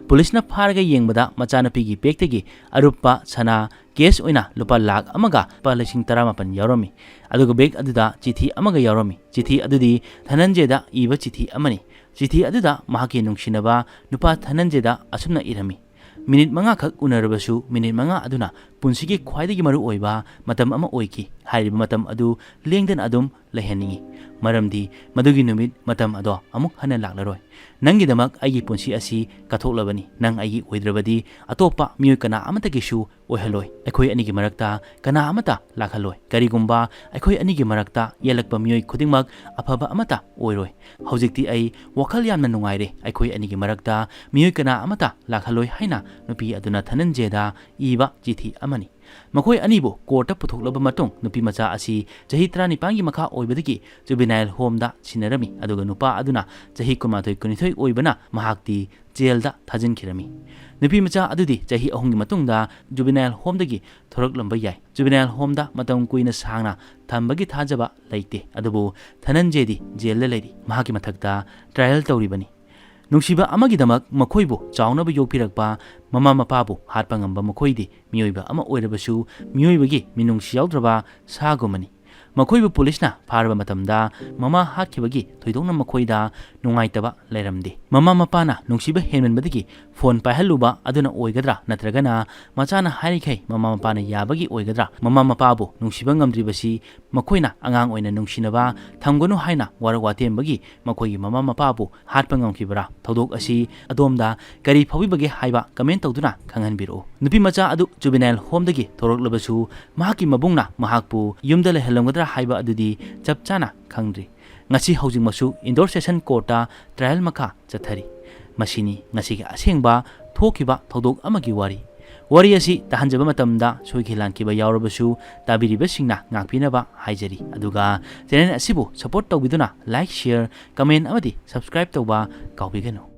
Policeꯅ ꯐꯥꯔꯒ ꯌꯦꯡꯕꯗ ꯃꯆꯥꯅꯨꯄꯤꯒꯤ bagꯇꯒꯤ ꯑꯔꯨꯞꯄ ꯁꯅꯥ cash ꯑꯣꯏꯅ ꯂꯨꯄꯥ ꯂꯥꯈ ꯑꯃꯒ ꯂꯨꯄꯥ ꯂꯤꯁꯤꯡ ꯇꯔꯥꯃꯥꯄꯟ ꯌꯥꯎꯔꯝꯃꯤ꯫ ꯑꯗꯨꯒ bag ꯑꯗꯨꯗ ꯆꯤꯊꯤ ꯑꯃꯒ ꯌꯥꯎꯔꯝꯃꯤ꯫ ꯆꯤꯊꯤ ꯑꯗꯨꯗꯤ ꯙꯅꯟꯖꯌꯗ ꯏꯕ ꯆꯤꯊꯤ ꯑꯃꯅꯤ꯫ ꯆꯤꯊꯤ ꯑꯗꯨꯗ ꯃꯍꯥꯛꯀꯤ ꯅꯨꯡꯁꯤꯅꯕ ꯅꯨꯄꯥ ꯙꯅꯟꯖꯌꯗ ꯑꯁꯨꯝꯅ ꯏꯔꯝꯃꯤ, "ꯃꯤꯅꯤꯠ ꯃꯉꯥꯈꯛ ꯎꯅꯔꯕꯁꯨ ꯃꯤꯅꯤꯠ ꯃꯉꯥ ꯑꯗꯨꯅ ꯄꯨꯟꯁꯤꯒꯤ ꯈ꯭ꯋꯥꯏꯗꯒꯤ ꯃꯔꯨ ꯑꯣꯏꯕ ꯃꯇꯝ ꯑꯃ ꯑꯣꯏꯈꯤ꯫ ꯍꯥꯏꯔꯤꯕ ꯃꯇꯝ ꯑꯗꯨ ꯂꯦꯡꯗꯅ ꯑꯗꯨꯝ ꯂꯩꯍꯟꯅꯤꯡꯏ, ꯃꯔꯝꯗꯤ ꯃꯗꯨꯒꯤ ꯅꯨꯃꯤꯠ ꯃꯇꯝ ꯑꯗꯣ ꯑꯃꯨꯛ ꯍꯟꯅ ꯂꯥꯛꯂꯔꯣꯏ꯫ ꯅꯪꯒꯤꯗꯃꯛ ꯑꯩꯒꯤ ꯄꯨꯟꯁꯤ ꯑꯁꯤ ꯀꯠꯊꯣꯛꯂꯕꯅꯤ꯫ ꯅꯪ ꯑꯩꯒꯤ ꯑꯣꯏꯗ꯭ꯔꯕꯗꯤ ꯑꯇꯣꯞꯄ ꯃꯤꯑꯣꯏ ꯀꯅꯥ ꯑꯃꯠꯇꯒꯤꯁꯨ ꯑꯣꯏꯍꯜꯂꯣꯏ꯫ ꯑꯩꯈꯣꯏ ꯑꯅꯤꯒꯤ ꯃꯔꯛꯇ ꯀꯅꯥ ꯑꯃꯠꯇ ꯂꯥꯛꯍꯜꯂꯣꯏ꯫ ꯀꯔꯤꯒꯨꯝꯕ ꯑꯩꯈꯣꯏ ꯑꯅꯤꯒꯤ ꯃꯔꯛꯇ ꯌꯦꯜꯂꯛꯄ ꯃꯤꯑꯣꯏ ꯈꯨꯗꯤꯡꯃꯛ ꯑꯐꯕ ꯑꯃꯠꯇ ꯑꯣꯏꯔꯣꯏ꯫ ꯍꯧꯖꯤꯛꯇꯤ ꯑꯩ ꯋꯥꯈꯜ ꯌꯥꯝꯅ ꯅꯨꯡꯉꯥꯏꯔꯦ꯫ ꯑꯩꯈꯣꯏ ꯑꯅꯤꯒꯤ ꯃꯔꯛꯇ ꯃꯤꯑꯣꯏ ꯀꯅꯥ ꯑꯃꯠꯇ ꯂꯥꯛꯍꯜꯂꯣꯏ" ꯍꯥꯏꯅ ꯅꯨꯄꯤ ꯑꯗꯨꯅ ꯙꯅꯟꯖꯌꯗ ꯏꯕ ꯆꯤꯊꯤ ꯑꯃꯅꯤ꯫ ꯃꯈꯣꯏ ꯑꯅꯤꯕꯨ courtꯇ ꯄꯨꯊꯣꯛꯂꯕ ꯃꯇꯨꯡ, ꯅꯨꯄꯤ ꯃꯆꯥ ꯑꯁꯤ ꯆꯍꯤ ꯇꯔꯥꯅꯤꯄꯥꯟꯒꯤ ꯃꯈꯥ ꯑꯣꯏꯕꯗꯒꯤ juvenile homeꯗ ꯁꯤꯟꯅꯔꯝꯃꯤ, ꯑꯗꯨꯒ ꯅꯨꯄꯥ ꯑꯗꯨꯅ ꯆꯍꯤ ꯀꯨꯟꯃꯥꯊꯣꯏ ꯀꯨꯟꯅꯤꯊꯣꯏ ꯑꯣꯏꯕꯅ ꯃꯍꯥꯛꯇꯤ jailꯗ ꯊꯥꯖꯤꯟꯈꯤꯔꯝꯃꯤ꯫ ꯅꯨꯄꯤ ꯃꯆꯥ ꯑꯗꯨꯗꯤ ꯆꯍꯤ ꯑꯍꯨꯝꯒꯤ ꯃꯇꯨꯡꯗ juvenile homeꯗꯒꯤ ꯊꯣꯔꯛꯂꯝꯕ ꯌꯥꯏ꯫ Juvenile homeꯗ ꯃꯇꯝ ꯀꯨꯏꯅ ꯁꯥꯡꯅ ꯊꯝꯕꯒꯤ ꯊꯥꯖꯕ ꯂꯩꯇꯦ, ꯑꯗꯨꯕꯨ ꯙꯅꯟꯖꯌꯗꯤ jailꯗ ꯂꯩꯔꯤ, ꯃꯍꯥꯛꯀꯤ ꯃꯊꯛꯇ trial ꯇꯧꯔꯤꯕꯅꯤ꯫ ꯅꯨꯡꯁꯤꯕ ꯑꯃꯒꯤꯗꯃꯛ ꯃꯈꯣꯏꯕꯨ ꯆꯥꯎꯅꯕ ꯌꯣꯛꯄꯤꯔꯛꯄ ꯃꯃꯥ ꯃꯄꯥꯕꯨ ꯍꯥꯠꯄ ꯉꯝꯕ ꯃꯈꯣꯏꯗꯤ ꯃꯤꯑꯣꯏꯕ ꯑꯃ ꯑꯣꯏꯔꯕꯁꯨ ꯃꯤꯑꯣꯏꯕꯒꯤ ꯃꯤꯅꯨꯡꯁꯤ ꯌꯥꯎꯗ꯭ꯔꯕ ꯁꯥꯒꯨꯝꯕꯅꯤ꯫ ꯃꯈꯣꯏꯕꯨ policeꯅ ꯐꯥꯔꯕ ꯃꯇꯝꯗ ꯃꯃꯥ ꯍꯥꯠꯈꯤꯕꯒꯤ ꯊꯣꯏꯗꯣꯛꯅ ꯃꯈꯣꯏꯗ ꯅꯨꯡꯉꯥꯏꯇꯕ ꯂꯩꯔꯝꯗꯦ꯫ ꯃꯃꯥ ꯃꯄꯥꯅ ꯅꯨꯡꯁꯤꯕ ꯍꯦꯟꯃꯟꯕꯗꯒꯤ phone ꯄꯥꯏꯍꯜꯂꯨꯕ ꯑꯗꯨꯅ ꯑꯣꯏꯒꯗ꯭ꯔꯥ, ꯅꯠꯇ꯭ꯔꯒꯅ ꯃꯆꯥꯅ ꯍꯥꯏꯔꯤꯈꯩ ꯃꯃꯥ ꯃꯄꯥꯅ ꯌꯥꯕꯒꯤ ꯑꯣꯏꯒꯗ꯭ꯔꯥ? ꯃꯃꯥ ꯃꯄꯥꯕꯨ ꯅꯨꯡꯁꯤꯕ ꯉꯝꯗ꯭ꯔꯤꯕꯁꯤ ꯃꯈꯣꯏꯅ ꯑꯉꯥꯡ ꯑꯣꯏꯅ ꯅꯨꯡꯁꯤꯅꯕ ꯊꯝꯒꯅꯨ ꯍꯥꯏꯅ ꯋꯥꯔꯛ ꯋꯥꯇꯦꯝꯕꯒꯤ ꯃꯈꯣꯏꯒꯤ ꯃꯃꯥ ꯃꯄꯥꯕꯨ ꯍꯥꯠꯄ ꯉꯝꯈꯤꯕ꯭ꯔꯥ? ꯊꯧꯗꯣꯛ ꯑꯁꯤ ꯑꯗꯣꯝꯗ ꯀꯔꯤ ꯐꯥꯎꯕꯤꯕꯒꯦ ꯍꯥꯏꯕ comment ꯇꯧꯗꯨꯅ ꯈꯪꯍꯟꯕꯤꯔꯛꯎ꯫ ꯅꯨꯄꯤ ꯃꯆꯥ ꯑꯗꯨ juvenile homeꯗꯒꯤ ꯊꯣꯔꯛꯂꯕꯁꯨ ꯃꯍꯥꯛꯀꯤ ꯃꯕꯨꯡꯅ ꯃꯍꯥꯛꯄꯨ ꯌꯨꯝꯗ ꯂꯩꯍꯜꯂꯝꯒꯗ꯭ꯔꯥ ꯍꯥꯏꯕ ꯑꯗꯨꯗꯤ ꯆꯞ ꯆꯥꯅ ꯈꯪꯗ꯭ꯔꯤ꯫ ꯉꯁꯤ ꯍꯧꯖꯤꯛꯃꯛꯁꯨ indoor session courtꯇ trial ꯃꯈꯥ ꯆꯠꯊꯔꯤ꯫ ꯃꯁꯤꯅꯤ ꯉꯁꯤꯒꯤ ꯑꯁꯦꯡꯕ ꯊꯣꯛꯈꯤꯕ ꯊꯧꯗꯣꯛ ꯑꯃꯒꯤ ꯋꯥꯔꯤ꯫ ꯋꯥꯔꯤ ꯑꯁꯤ ꯇꯥꯍꯟꯖꯕ ꯃꯇꯝꯗ ꯁꯣꯏꯈꯤ ꯂꯥꯟꯈꯤꯕ ꯌꯥꯎꯔꯕꯁꯨ ꯇꯥꯕꯤꯔꯤꯕꯁꯤꯡꯅ ꯉꯥꯛꯄꯤꯅꯕ ꯍꯥꯏꯖꯔꯤ꯫ ꯑꯗꯨꯒ channel ꯑꯁꯤꯕꯨ support ꯇꯧꯕꯤꯗꯨꯅ like, share, comment ꯑꯃꯗꯤ subscribe ꯇꯧꯕ ꯀꯥꯎꯕꯤꯒꯅꯨ꯫